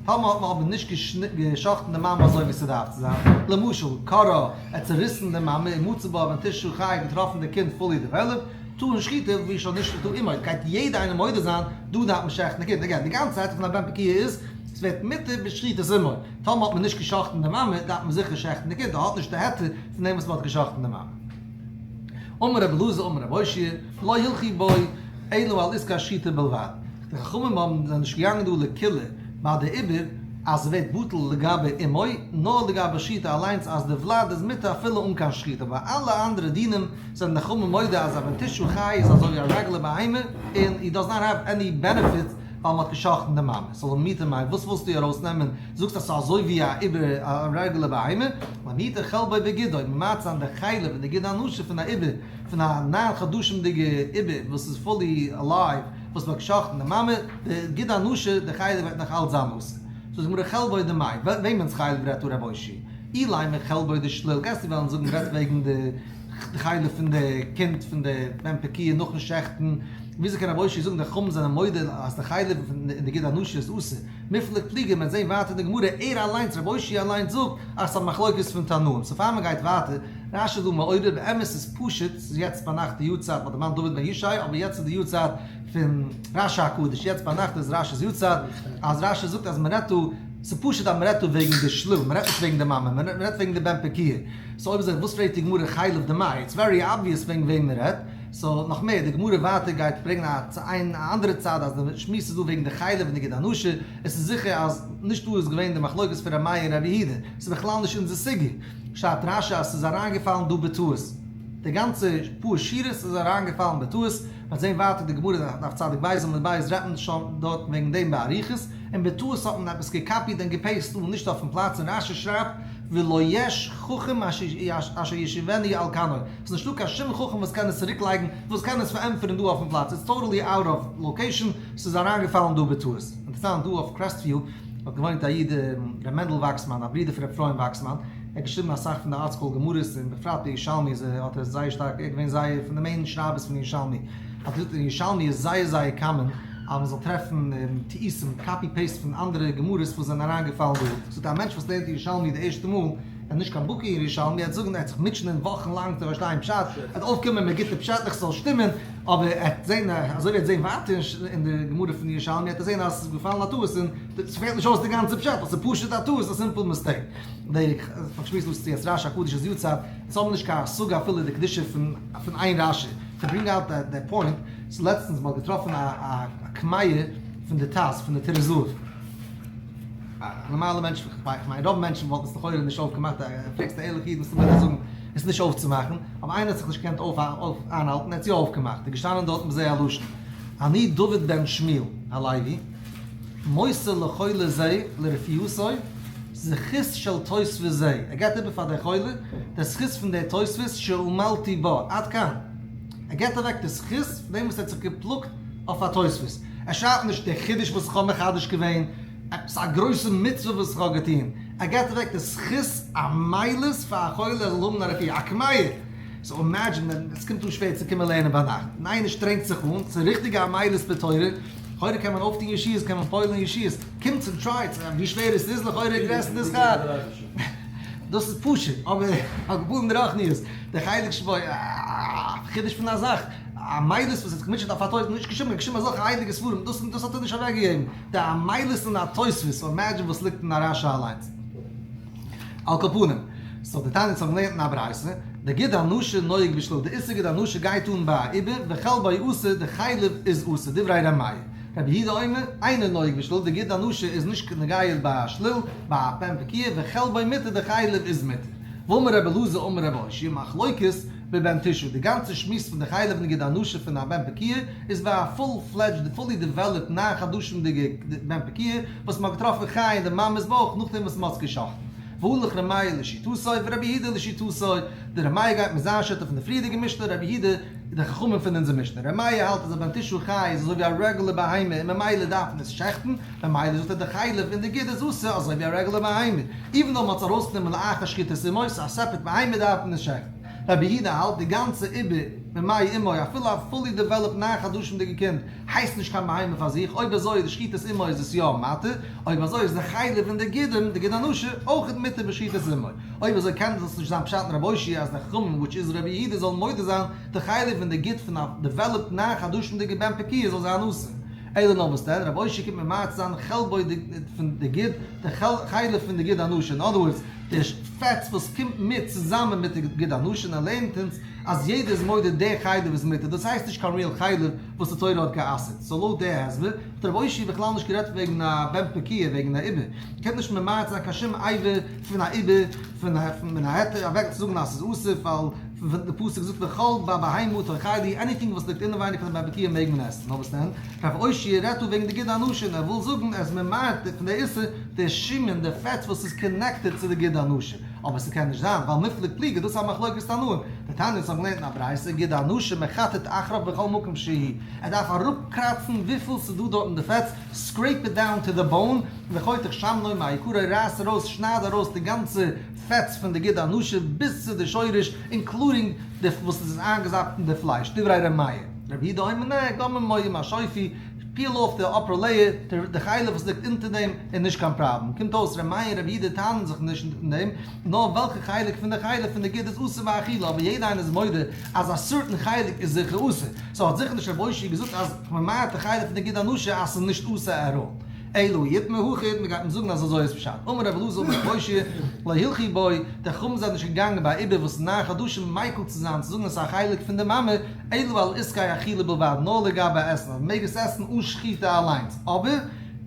טאמער האט מען אבער נישט געשחט'ן די מאמע אזוי ווי ס'דארף צו זיין, למשל, קרעה, ער האט צוריסן די מאמע ומצא בה בן תשעה חי געטראפן די קינד fully developed, טעון שחיטה והוא שלא נשחטה אמו, גייט יעדער איינער מודה זיין, דא דארף מען שעכטן די קינד, again, די גאנצע עצה פון א בן פקועה איז. ס'ווערט מותר בשחיטת אמו. טאמער האט מען נישט גע'שחט'ן די מאמע, דארף מען זיכער שעכטן די קינד, ער האט נישט די היתר פון דעם וואס מ'האט גע'שחט'ן די מאמע. אמר רבי אלעזר אמר רבי אושעיא, לא הלכו בו אלא על עסקי השחיטה בלבד. די חכמים האבן זענען נישט געגאנגען דא לקולא ביי די עובר אז ס'ווערט בטל לגבי אמו, נאר לגבי שחיטה אליינס אז די ולד איז מותר אפילו אן קיין שחיטה, ביי אלע אנדערע דינים זענען די חכמים מודה אז א בן תשעה חי איז אזוי ווי א רעגולער בהמה און he does not have any benefit ווייל מ'האט גע'שחט'ן די מאמע. סאו למעוטי מאי וואס ווילסטו ארויסנעמען? זאגסט אז ס'איז אזוי ווי א עובר א רעגולער בהמה? למעוטי חלבו וגידו, ממעט זיין די חלב און די גיד הנשה פון א עובר פון א ניין חדשים'דיגע עובר וואס איז fully alive וואס מ'האט גע'שחט'ן די מאמע, די גיד הנשה די חלב וועט נאך אלץ זיין אסור. זאגט די גמרא חלבו דמאי, וועמענס חלב רעדט דא רב אושעיא? אילימא חלבו דשליל, גייסטו וועלן זאגן מ'רעדט וועגן די חלב פון די קינד פון די בן פקועה נאכן שעכטן, וויאזוי קען רב אושעיא זאגן די חכמים זענען מודה אז די חלב אין די גיד הנשה איז אסור? מיפלג פליגי, מ'וועט זעהן ווייטער אין די גמרא, ער אליינס רב אושעיא אליינס זאגט אז ס'איז א מחלוקת פון תנאים, סאו פאר מ'גייט ווייטער, רש"י איז דא מעורר, באמת איז פשוט, ס'איז יעצט ביינאכט די יארצייט, מ'האט דערמאנט דוד בן ישי, אבער יעצט איז די יארצייט פון רש"י הקדוש, יעצט ביינאכט איז רש"י'ס יארצייט, אז רש"י זאגט אז מ'רעדט דא, ס'איז פשוט אז מ'רעדט דא וועגן די שליל, מ'רעדט נישט וועגן די מאמע, מ'רעדט וועגן די בן פקועה, סאו אויב אזוי וואס פרעגט די גמרא חלב דמאי, it's very obvious וועגן וועם מ'רעדט. סאו נאך מער, די גמרא ווייטער גייט ברענגען א איין א אנדערע צד אז די שמועס איז דא וועגן די חלב און די גיד הנשה, עס איז זיכער אז נישט דא איז געווען די מחלוקת פון ר' מאיר און רבי יהודה, עס איז בכלל נישט אונזער סוגיא, שרייבט רש"י אז עס איז אריינגעפאלן דא בטעות, די גאנצע פאר שורות איז אריינגעפאלן בטעות, מ'וועט זען ווייטער די גמרא דף צדיק ב' עמוד ב' רעדט מען שוין דארט וועגן דעם באריכות, און בטעות האט מען עפעס געקאפיט און געפעיסט דא נישט אויפן פלאץ און רש"י שרייבט ולא יש חכם אשר ישיבנו על כנו. ס'איז נישטא קיין שום חכם וואס קען עס צוריק לייגן, וואס קען עס פארענטפערן דא אויפן פלאץ, it's totally out of location, ס'איז אריינגעפאלן דא בטעות. אינטערעסאנט, דא אויף קרעסטוויו האט געוואוינט א איד ר' מענדל וואקסמאן, א ברודער פון ר' אפרים וואקסמאן, ער האט געשריבן אסאך פון די ארטסקרול גמרות, און בפרט די ירושלמי איז ער האט ער זייער שטארק, ער איז געווען זייער פון די main שרייבערס פון ירושלמי, האט געזאגט אין ירושלמי איז זייער זייער common אז מ'זאל טרעפן טעותים, copy paste פון אנדערע גמרות וואס זענען אריינגעפאלן דא, זאגט א מענטש וואס לערנט ירושלמי די ערשטע מאל, ער איז נישט קיין בקי אין ירושלמי, ער וועט זאגן ער וועט זיך מוטשענען וואכן לאנג צו פארשטיין פשט, ער וועט אויפקומען מיט גוטע פשעטלעך ס'זאל שטימען, אבער ער וועט זען אזוי ווי ער וועט זען ווייטער אין די גמרא פון ירושלמי וועט ער זען אז עס איז געפאלן א טעות און ס'פעלט נישט אויס די גאנצע פשט ווייל ס'איז פשוט א טעות א simple mistake. די פארשמועסט דאס צו אז רש"י הקדוש איז יארצייט, אונז האבן נישט קיין השגה אפילו די קדושה פון איין רש"י, to bring out the point, ס'איז לעצטנס מ'האט געטראפן א קמיע פון די ט"ז פון די טורי זהב, א נארמאלע מענטש, כ'מיין רוב מענטשן וואלטן עס לכאורה נישט אויפגעמאכט, פרעגסט א ערליכע איד מסתמא וועט ער זאגן עס איז נישט אויפצומאכן, אבער איינער האט זיך נישט געקענט איינהאלטן, ער האט עס יא אויפגעמאכט, איז געשטאנען דארטן בזה הלשון, אני דוד בן שמואל הלוי, מוסר לחולה זה לרפואתו, זכות של תוספות זה, ער געבט איבער פאר דער חולה די זכות פון דער תוספות שעמלתי בה, עד כאן, ער געבט אוועק די זכות פון דעם וואס ער האט זיך געפלאגט אויף א תוספות, ער שרייבט נישט דער חידוש וואס איך האב מחדש געווען, עפעס א גרויסע מצוה וואס איך האב געטון, ער געבט אוועק די זכות עמלות פאר א חולה ער זאל האבן א רפואה, א קמיע! so imagine ווען עס קומט אן שווער צו קומען לערנען ביינאכט, און איינער שטרענגט זיך אן, ס'איז ריכטיגע עמלות בתורה, לכאורה קען מען אויפטון ישועות, קען מען פועל'ן ישועות, קומטס און טרייטס, ווי שווער עס איז, לכאורה גרעסער די שכר. דאס איז פשוט, אבער על גבול רוחניות, די חלק שבו, א חידוש פון א זאך, עמלות וואס האט זיך געמוטשעט אויף א תוספות, נישט געשריבן קיין שום אזעלכע הייליגע ספרים, דאס דאס האט ער נישט אוועקגעגעבן, די עמלות אין א תוספות, so imagine וואס ליגט אין א רש"י אליינס. על כל פנים, so די תניא האבן געלערנט אין א ברייתא, די גיד הנשה נוהג בשליל, די איסור גיד הנשה גייט אן ביי א עובר, וחלבו אסור, די חלב איז אסור, דברי ר' מאיר. רבי יהודה אומר, אינו נוהג בשליל, די גיד הנשה איז נישט נוגע ביי א שליל, ביי א בן פקועה, וחלבו מותר, די חלב איז מותר. ואמר רבי אלעזר אמר רבי אושעיא, מחלוקת בבן תשעה, די גאנצע שמועס פון די חלב און גיד הנשה פון א בן פקועה איז ביי א full fledged, fully developed ניין חדשים'דיגע בן פקועה וואס מ'האט געטראפן חי אין די מאמע'ס בויך נאכדעם וואס מ'האט עס גע'שחט'ן. והלך ר' מאיר לשיטתו ורבי יהודה לשיטתו, די ר' מאיר גייט מיט זיין שיטה פון די פריערדיגע משנה, רבי יהודה די חכמים פון אונזער משנה. ר' מאיר האלט אז א בן תשעה חי איז אזוי ווי א רעגולער בהמה און ממילא דארף מען עס שעכטן, ממילא זאגט ער די חלב און די גיד איז אסור אזוי ווי א רעגולער בהמה, even though מ'האט עס ארויסגענומען לאחר שחיטת אמו, ס'איז א separate בהמה דארף מען עס שעכטן. רבי יהודה האלט די גאנצע עובר ממעי אמו אפילו א fully developed ניין חדשים'דיגע קינד הייסט נישט קיין בהמה פאר זיך, אויב אזוי איז די שחיטת אמו איז עס יא מותר, אויב אזוי איז די חלב און די גידים, די גיד הנשה, אויכעט מותר בשחיטת אמו. אויב אזוי קען דאס נישט זיין פשט אין רבי אושעיא אז די חכמים which is רבי יהודה זאלן מודה זיין די חלב און די גיד פון א developed ניין חדשים'דיגע בן פקועה זאל זיין אסור. אלא נאר וואס דען, רב אושעיא קומט ממעט זיין חלבו פון די גיד, די חלב פון די גיד הנשה, אין other words, די פעטס וואס קומט מיט צוזאמען מיט די גיד הנשה, און ער לערנט אונז אז יעדער איז מודה די חלב איז מותר, דאס הייסט נישט קיין real חלב וואס די תורה האט גע'אסר'ט, so לויט די הסבר האט רב אושעיא בכלל נישט גערעדט וועגן א בן פקועה וועגן א עובר, קען נישט ממעט זיין קיין שום אבר פון א עובר פון מן ההיתר אוועק צו זאגן אז ס'איז אסור ווייל די פסוק זאגט וכל בבהמה תאכלו anything וואס ליגט אינעווייניג פון די בן פקועה מעג מען עסן, נאר וואס דען רב אושעיא רעדט דא וועגן די גיד הנשה און ער וויל זאגן ער איז ממעט פון די איסור די שומן די פעטס וואס איז connected צו די גיד הנשה. אבער ס'קען נישט זיין, ווייל מיפלג פליגי, דאס איז א מחלוקת תנאים. דתניא אונז האבן געלערנט אין א ברייתא, גיד הנשה מחטט אחריו בכל מקום שהוא, ער דארף אראפקראצן וויפיל ס'איז דא דארט אין די פעטס, scrape it down to the bone, וחותך שמנו מעיקרו, רייס ארויס, שנייד ארויס די גאנצע פעטס פון די גיד הנשה ביז צו די שורש, including די וואס איז איינגעזאפט אין די פלייש, דברי ר' מאיר. רבי יהודה אומר נע, גם אם השופי, peel off די upper layer, די חלב וואס ליגט אונטער דעם איז נישט קיין פראבלעם. קומט אויס ר' מאיר און ר' יהודה טענה'ן זיך נישט אין דעם, נאר וועלכע חלק פון די חלב פון די גיד איז אסור באכילה, אבער יעדע איינער איז מודה אז א certain חלק איז זיכער אסור. so האט זיכער נישט ר' אושעיא געזאגט אז כ'ממעט די חלב פון די גיד הנשה אז ס'איז נישט אסור at all. אלא איתמר הכי, מ'גייט אים זאגן אז אזוי איז פשט. אמר ר' אלעזר אמר ר' אושעיא, לא הלכו בו, די חכמים זענען נישט געגאנגען ביי א עובר וואס איז ניין חדשים מיקל צו זיין צו זאגן אז ס'איז א חלק פון די מאמע, אלא על עסקי אכילה בלבד, נאר לגבי עסן, אז מ'מעג עס עסן אן שחיטה אליינס, אבער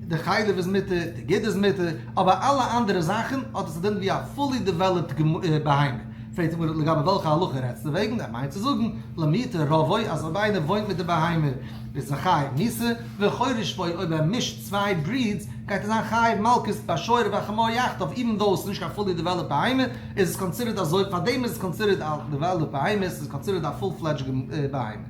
די חלב איז מותר, די גיד איז מותר, אבער אלע אנדערע זאכן האט עס א דין ווי א fully developed בהמה. פרעגט די גמרא לגבי וועלכע הלכה רעדסטו וועגן, ער מיינט צו זאגן למעוטי רובו אז אויב איינער וואוינט מיט די בהמה איז ער חייב מיתה, וחורש בו אויב ער מישט צוויי breeds גייט ער זיין חייב מלקות בשור ובחמור יחדיו, even though עס איז נישט קיין fully developed בהמה איז עס considered אזוי, פארדעם איז עס considered א developed בהמה, עס איז considered א full fledged בהמה.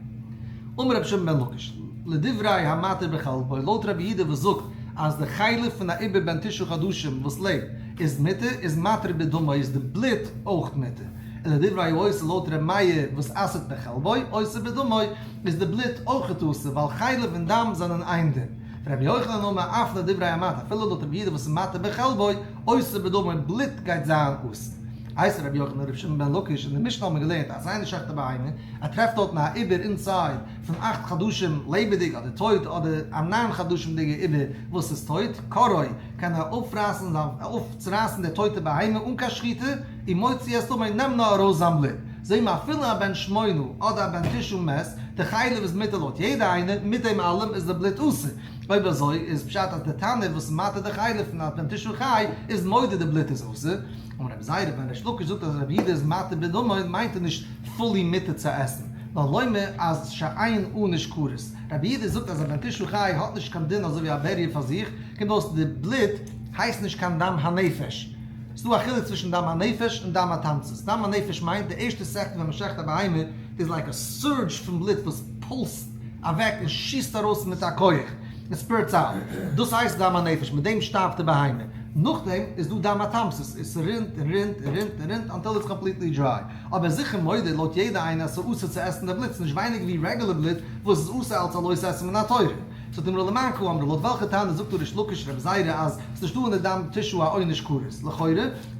אמר רבי שמעון בן לקיש, לדברי המתיר בחלבו, לויט רבי יהודה וואס זאגט אז די חלב פון א עובר בן תשעה חדשים וואס לעבט איז מותר, איז מתיר בדמו איז די בלוט אויך מותר, און לדברי האוסר לויט רבי מאיר וואס אסר'ט בחלבו, אוסר בדמו, איז די בלוט אויך אסור, ווייל חלב און דם זענען איין דין. רבי יוחנן אמר אף לדברי המתיר, אפילו לויט רבי יהודה וואס איז מתיר בחלבו, אוסר בדמו, בלוט גייט זיין אסור. איתיביה רבי יוחנן לרבי שמעון בן לקיש, אין די משנה האט מען געלערנט אז איינער שעכט א בהמה, ער טרעפט דארטן א עובר inside פון אכט חדשים לעבעדיג אדער טויט אדער א ניין חדשים'דיגע עובר וואס איז טויט, קורעו, קען ער אויפרייסן זיין אויפצורייסן די טויטע בהמה אן קיין שחיטה, ומוציא את דמו, נעם נאר ארויס זיין בלוט. זעהן מיר אפילו א בן שמונה אדער א בן תשעה מת, די חלב איז מותר לויט יעדע איינער, מיט דעם אלעם איז די בלוט אסור. אויב אזוי איז פשט אז די תנא וואס מתיר די חלב פון א בן תשעה חי איז מודה די בלוט איז אסור. אמר רבי זירא ווען ריש לקיש זאגט אז רבי יהודה איז מתיר בדמו מיינט ער נישט fully מותר צו עסן, נאר לומר אז שאין עונש כרת. רבי יהודה זאגט אז א בן תשעה חי האט נישט קיין דין אזוי ווי א בריה פאר זיך, קומט אויס די בלוט הייסט נישט קיין דם הנפש. ס'דא א חילוק צווישן דם הנפש און דם התמצית. דם הנפש מיינט די ערשטע second ווען מ'שחט א בהמה איז like א surge פון בלוט וואס pulse ט אוועק און שיסט ארויס מיט א כח, עס spurts out. דאס הייסט דם הנפש, מיט דעם שטארבט די בהמה. נאכדעם איז דא דם התמצית, עס רינט און רינט און רינט און רינט until it's completely dry. אבער זיכער מודה לויט יעדע איינער אז ס'איז אסור צו עסן די בלוט, ס'איז נישט ווייניגער ווי רעגולער בלוט וואס איז אסור אלס א לא תעשה מן התורה. זאגט די גמרא למאן קאמרת, לויט וועלכע תנא זאגט דא ריש לקיש רבי זירא אז ס'איז נישטא אין די דם תשעה א עונש כרת? לכאורה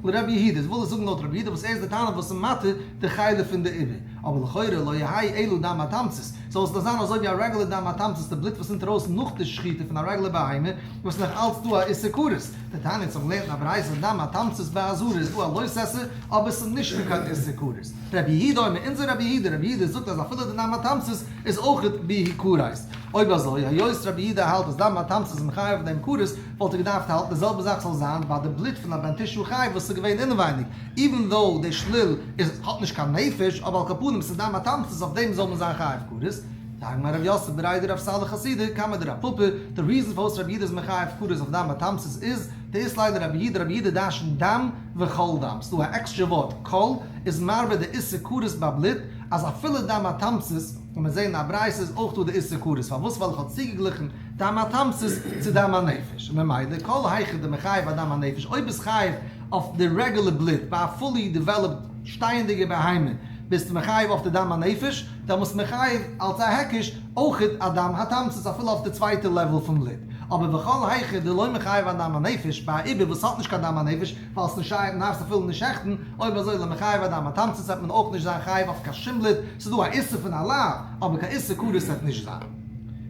לרבי יהודה, איז וויל ער זאגן לויט רבי יהודה וואס ער איז די תנא וואס איז מתיר די חלב פון די עובר, אבער לכאורה לא יהא אלא דם התמצית, זאל עס דאך זיין אזוי ווי א רעגולער דם התמצית די בלוט וואס רינט ארויס נאך די שחיטה פון א רעגולער בהמה וואס נאך אלץ דא א איסור כרת. דתניא אונז האבן געלערנט אין א ברייתא דם התמצית בעזרה איז דא א לא תעשה אבער ס'איז נישט דא קיין איסור כרת. רבי יהודה אומר אונזער רבי יהודה רבי יהודה זאגט אז אפילו די דם התמצית איז אויכעט ביהי כרת. אויב אזוי היות רבי יהודה האלט אז דם התמצית איז מחייב אויף דעם כרת וואלט ער געדארפט האלטן די זעלבע זאך זאל זיין ביי די בלוט פון א בן תשעה חי וואס איז געווען אינעווייניג even though די שליל איז האט נישט קיין נפש אבער על כל פנים ס'איז דם התמצית אויף דעם זאל מען זיין חייב כרת. תרגמא רב יוסף בריה דרב סלא חסידא קמיה דרב פפא, די reason פארוואס רבי יהודה איז מחייב כרת אויף דם התמצית איז, דאית ליה לרבי יהודה, רבי יהודה דרש'נט דם וכל דם, ס'דא א עקסטרע ווארט כל, איז מרבה די איסור כרת ביי בלוט, אז אפילו דם התמצית, און מיר זעהן אין א ברייתא איז אויך דא די איסור כרת, פארוואס ווייל איך האב צוגעגליכן דם התמצית צו דם הנפש, און ממילא כל היכא דמחייב אדם הנפש, אויב ביסט חייב אויף די רעגולער בלוט ביי א fully developed שטייענדיגע בהמה ביסטו מחייב אויף די דם הנפש, דעמאלסט מחייב אלס א היקש אויכעט א דם התמצית אפילו אויף די צווייטע level פון בלוט. אבער וכל היכא דלא מחייב אדם הנפש, ביי א עובר וואס האט נישט קיין דם הנפש, ווייל ס'נישט שייך מ'דארף עס אפילו נישט שעכטן, אויב אזוי לא מחייב אדם התמצית וועט מען אויך נישט זיין חייב אויף קיין שום בלוט, ס'איז דא א איסור פון א לאו, אבער קיין איסור כרת וועט נישט זיין.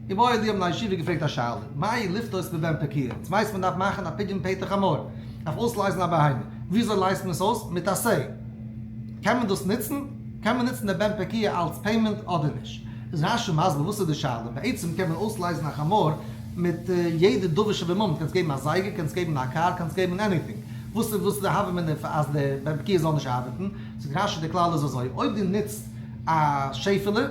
איבעיא להו, האבן א ישיבה געפרעגט א שאלה, מהו לפדות בבן פקועה, אונז ווייסט מען דארף מאכן א פדיון פטר חמור, דארף אויסלייזן א בהמה, וויאזוי לייזט מען עס אויס? מיט א שה. קען מען דאס נוצן? קען מען נוצן די בן פקועה אלץ payment אדער נישט? איז רש"י מסביר וואס איז די שאלה, בעצם קען מען אויסלייזן א חמור מיט יעדע דבר שבממון, קענסט געבן א זייגער, קענסט געבן א קאר, קענסט געבן anything, וואס איז וואס איז די הוה אמינא אז די בן פקועה זאל נישט ארבעטן? זאגט רש"י די כלל איז אזוי, אויב דו נוצט א שעפעלע,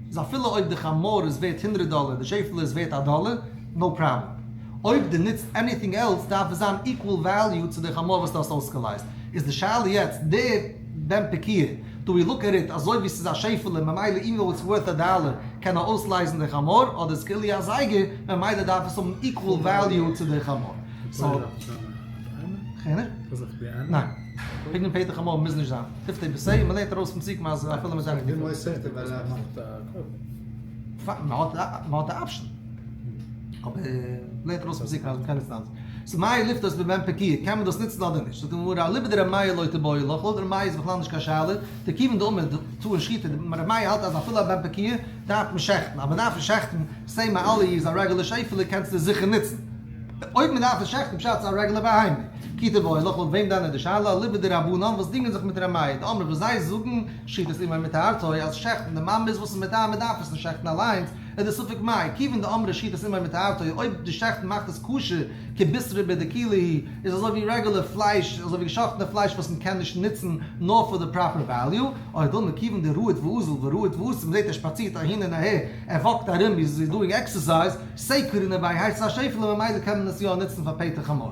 איז אפילו אויב די חמור איז ווערט הונדרעט דאלער, די שעפעלע איז ווערט א דאלער, no problem. אויב דו נוצט anything else דארף עס זיין equal value צו די חמור וואס דו האסט אויסגעלייזט. איז די שאלה יעצט, די בן פקועה, do we look at it אזוי ווי ס'איז א שעפעלע ממילא even though it's worth a dollar קען ער אויסלייזן די חמור, אדער איז כאילו א זייגער ממילא דארף עס האבן equal value צו די חמור. סאו. ניין. פדיון פטר חמור מוז נישט זיין. תפדה בשה, מ'לערנט ארויס פון פסוקים אז אפילו מיט זיינע מ'האט די option. אבער מ'לערנט ארויס פון פסוקים אז מ'קען ניצן אלעס. סאו מהו לפדות בבן פקועה, קען מען דאס ניצן אדער נישט? זאגט די גמרא, אליבא דר' מאיר לא תיבעי לך, לויט ר' מאיר איז בכלל נישט קיין שאלה, דכיון דאמר טעון שחיטה, ר' מאיר האלט אז אפילו א בן פקועה דארף מען שעכטן, אז מ'דארף נישט שעכטן, same מעלה איז א רעגולער שעפעלע קענסטו עס זיכער ניצן. אויב מ'דארף עס שעכטן פשט ס'איז א רעגולער בהמה. כי תיבעי לך, לויט וועם דען איז די שאלה? אליבא דרבנן וואס דינגען זיך מיט ר' מאיר, דאמרי וואס זיי זאגן שחיטת אמו מטהרתו אז שעכטן די מאמע איז וואס איז מטהר מ'דארף עס נישט שעכטן אליינס, איז די ספק מאי, כיוון דאמרי שחיטת אמו מטהרתו, אויב די שעכטן מאכט עס כשר כבישרא בדקילה איז אזוי ווי רעגולער פלייש, אזוי ווי געשאכטענע פלייש וואס מ'קען נישט נוצן נאר פאר די proper value, או דילמא כיוון דרהיט ואזיל ורהיט ואתי, מ'זעט ער שפאצירט אהין און אהער, ער walk ט ארום ווי he's doing exercise, שה קרינן ביה הייסט עס א שעפעלע ממילא קען מען עס יא נוצן פאר פטר חמור.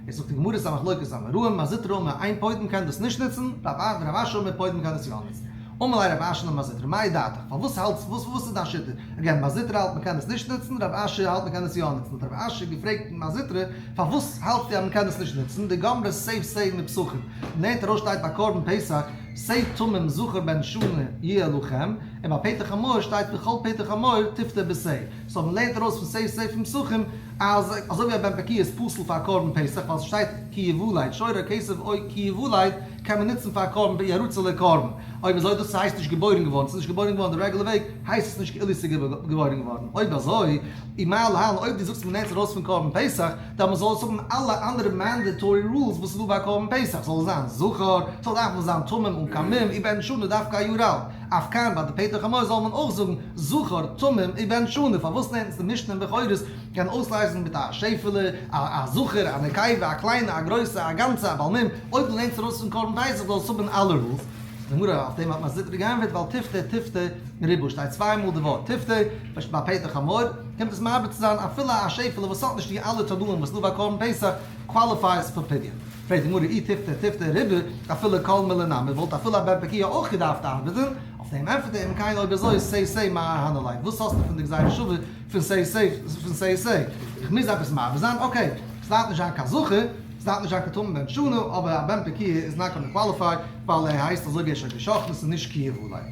עס זאגט די גמרא ס'איז א מחלוקת אמוראים, מר זוטרא אמר אין פודין מ'קען דאס נישט נוצן, רב אשי אמר פודין מ'קען עס יא נוצן. אמר ליה רב אשי למר זוטרא מאי דעתך, פארוואס האלטסט וואס וואס איז דיין שיטה? again מר זוטרא האלט מ'קען עס נישט נוצן, רב אשי האלט מ'קען עס יא נוצן, האט רב אשי געפרעגט מר זוטרא פארוואס האלטסטו אז מ'קען עס נישט נוצן, דגמרי שה שה מפסחים, מ'לערנט ארויס שטייט ביי קרבן פסח שה תמים זכר בן שנה יהיה לכם, און ביי פטר חמור שטייט וכל פטר חמור תפדה בשה, סאו מ'לערנט ארויס פון שה שה פון פסחים אז אזוי ווי א בן פקועה איז פסול פאר קרבן פסח ווייל ס'שטייט כי יולד שור או כשב או כי יולד קען מען נוצן פאר קרבן ירצה לקרבן, אויב אזוי דאס הייסט נישט געבוירן געווארן, ס'איז נישט געבוירן געווארן די רעגולער וועג, הייסט עס נישט כאילו ס'איז געבוירן געווארן, אויב אזוי אי מה להלן אויב דו זאגסט מ'נעמט עס ארויס פון קרבן פסח, דארף מען זאל עס האבן אלע אנדערע mandatory rules וואס איז דא ביי קרבן פסח, זאל עס זיין זכר, ס'זאל דארפן זיין תמים אן קיין מום, ובן שנה דווקא א יאר אלט, אף כאן ביי די פטר חמור זאל מען אויך זאגן זכר, תמים, ובן שנה, פארוואס לערנט עס די משנה אין בכורות קען אויסלייזן מיט א שעפעלע, א זכר, א נקבה, א קליינע, א גרויסע, א גאנצע, א בעל מום, אויב דו לערנסט ארויס פון קרבן פסח זאל עס האבן אלע rules. די גמרא אויף דעם האט מר זוטרא געענטפערט ווייל תפדה תפדה ריבה שטייט צוויי מאל די ווארט תפדה, ביי פטר חמור קומט עס מרבה צו זיין אפילו א שעפעלע וואס האט נישט די אלע תנאים וואס איז דא ביי קרבן פסח qualifies פאר פדיון. פרעגט די גמרא אי תפדה תפדה ריבה אפילו כל מילי נמי וואלט אפילו א בן פקועה אויך געדארפט ארבעטן, אויף דעם ענטפערט ער אם כן אויב אזוי שה שה מאי אהני ליה וואס האסטו פון די גזירה שווה פון שה שה פון שה שה איך מוז עפעס מרבה זיין okay ס'דארף נישט זיין קיין זכר ס'דארף נישט זיין קיין תמים בן שנה אבער א בן פקועה איז not gonna qualify ווייל ער הייסט אזוי ווי ער איז שוין געשאכטן ס'איז נישט כי יולד.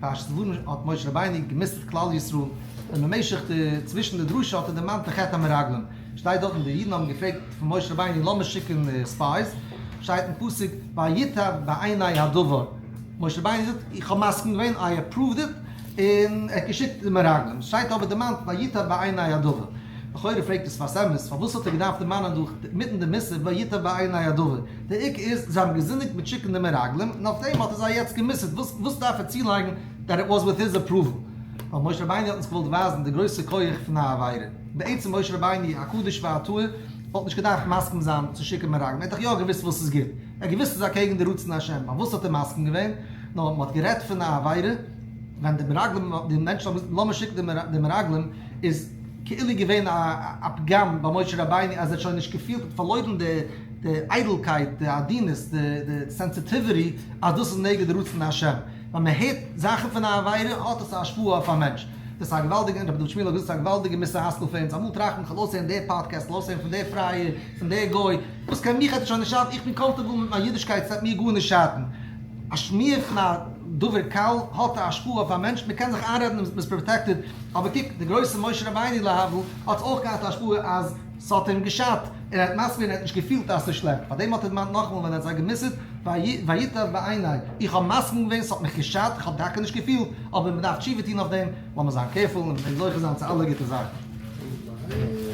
פרשת דברים האט משה רבינו גע'מוסר'ט כלל ישראל און במשך די צווישן די דרשה האט ער דערמאנט די חטא המרגלים שטייט דארטן די אידן האבן געפרעגט פון משה רבינו לאמיר שיקן spies שטייט אין פסוק וייטב בעיני הדבר משה רבינו זאגט איך האב מסכים געווען I approved it און ער האט געשיקט די מרגלים, שטייט אבער דערמאנט וייטב בעיני הדבר. לכאורה פרעגט די שפת אמת, פארוואס האט ער געדארפט דערמאנען דא מיטן די מוסר וייטב בעיני הדבר? די עיקר איז זיי האבן געזינדיגט מיט שיקן די מרגלים, און אויף דעם האט ער זיי יעצט גע'מוסר'ט, וואס וואס דארף ער צולייגן that it was with his approval? ווייל משה רבינו האט אונז געוואלט ווייזן די גרויסע כח פון א עבירה. בעצם משה רבינו הקדוש והטהור וואלט נישט געדארפט מסכים זיין צו שיקן מרגלים, ער האט דאך יא געוואוסט וואס איז גוט, ער האט געוואוסט ס'איז אקעגן די רצון השם, פארוואס האט ער מסכים געווען? נאר מ'האט גערעדט פון א עבירה. ווען די מרגלים, די מענטשן האבן געזאגט לאמיר שיקן די מרגלים, איז כאילו געווען א פגם ביי משה רבינו אז ער האט שוין נישט געפילט, האט פארלוירן די איידלקייט, די עדינות, די sensitivity, אז דאס איז נגד רצון השם. ווען מען הערט זאכן פון א עבירה האט עס א השפעה אויף א מענטש. דאס איז א געוואלדיגע, רבי דוד שמואל האט געזאגט, ס'איז א געוואלדיגע מוסר השכל פאר אונז. אמאל טראכט מען, כ'וועל אויסהערן די פאדקעסט, כ'וועל אויסהערן פון די פרייער, פון די גוי, וואס קען מיך עפעס שוין נישט שאטן, איך בין comfortable מיט מיין אידישקייט, ס'וועט מיר גארנישט שאטן. א שמועה פון א דבר קל האט א השפעה אויף א מענטש, מען קען זיך איינרעדן אז מ'איז protected, אבער קוק, דער גרויסער משה רבינו להבדיל האט אויך געהאט א השפעה אז ס'האט אים געשאדט, און ער האט מסביר און ער האט נישט געפילט אז ס'איז שלעכט, פארדעם האט ער דערמאנט נאכאמאל ווען ער האט זיי גע'מוסר'ט, וייטב בעיני, איך האב מסכים געווען, ס'האט מיך געשאדט, איך האב טאקע נישט געפילט, אבער מ'דארף תשובה טון אויף דעם, לאמיר זיין careful און זוכה זיין צו אלע גוטע זאכן.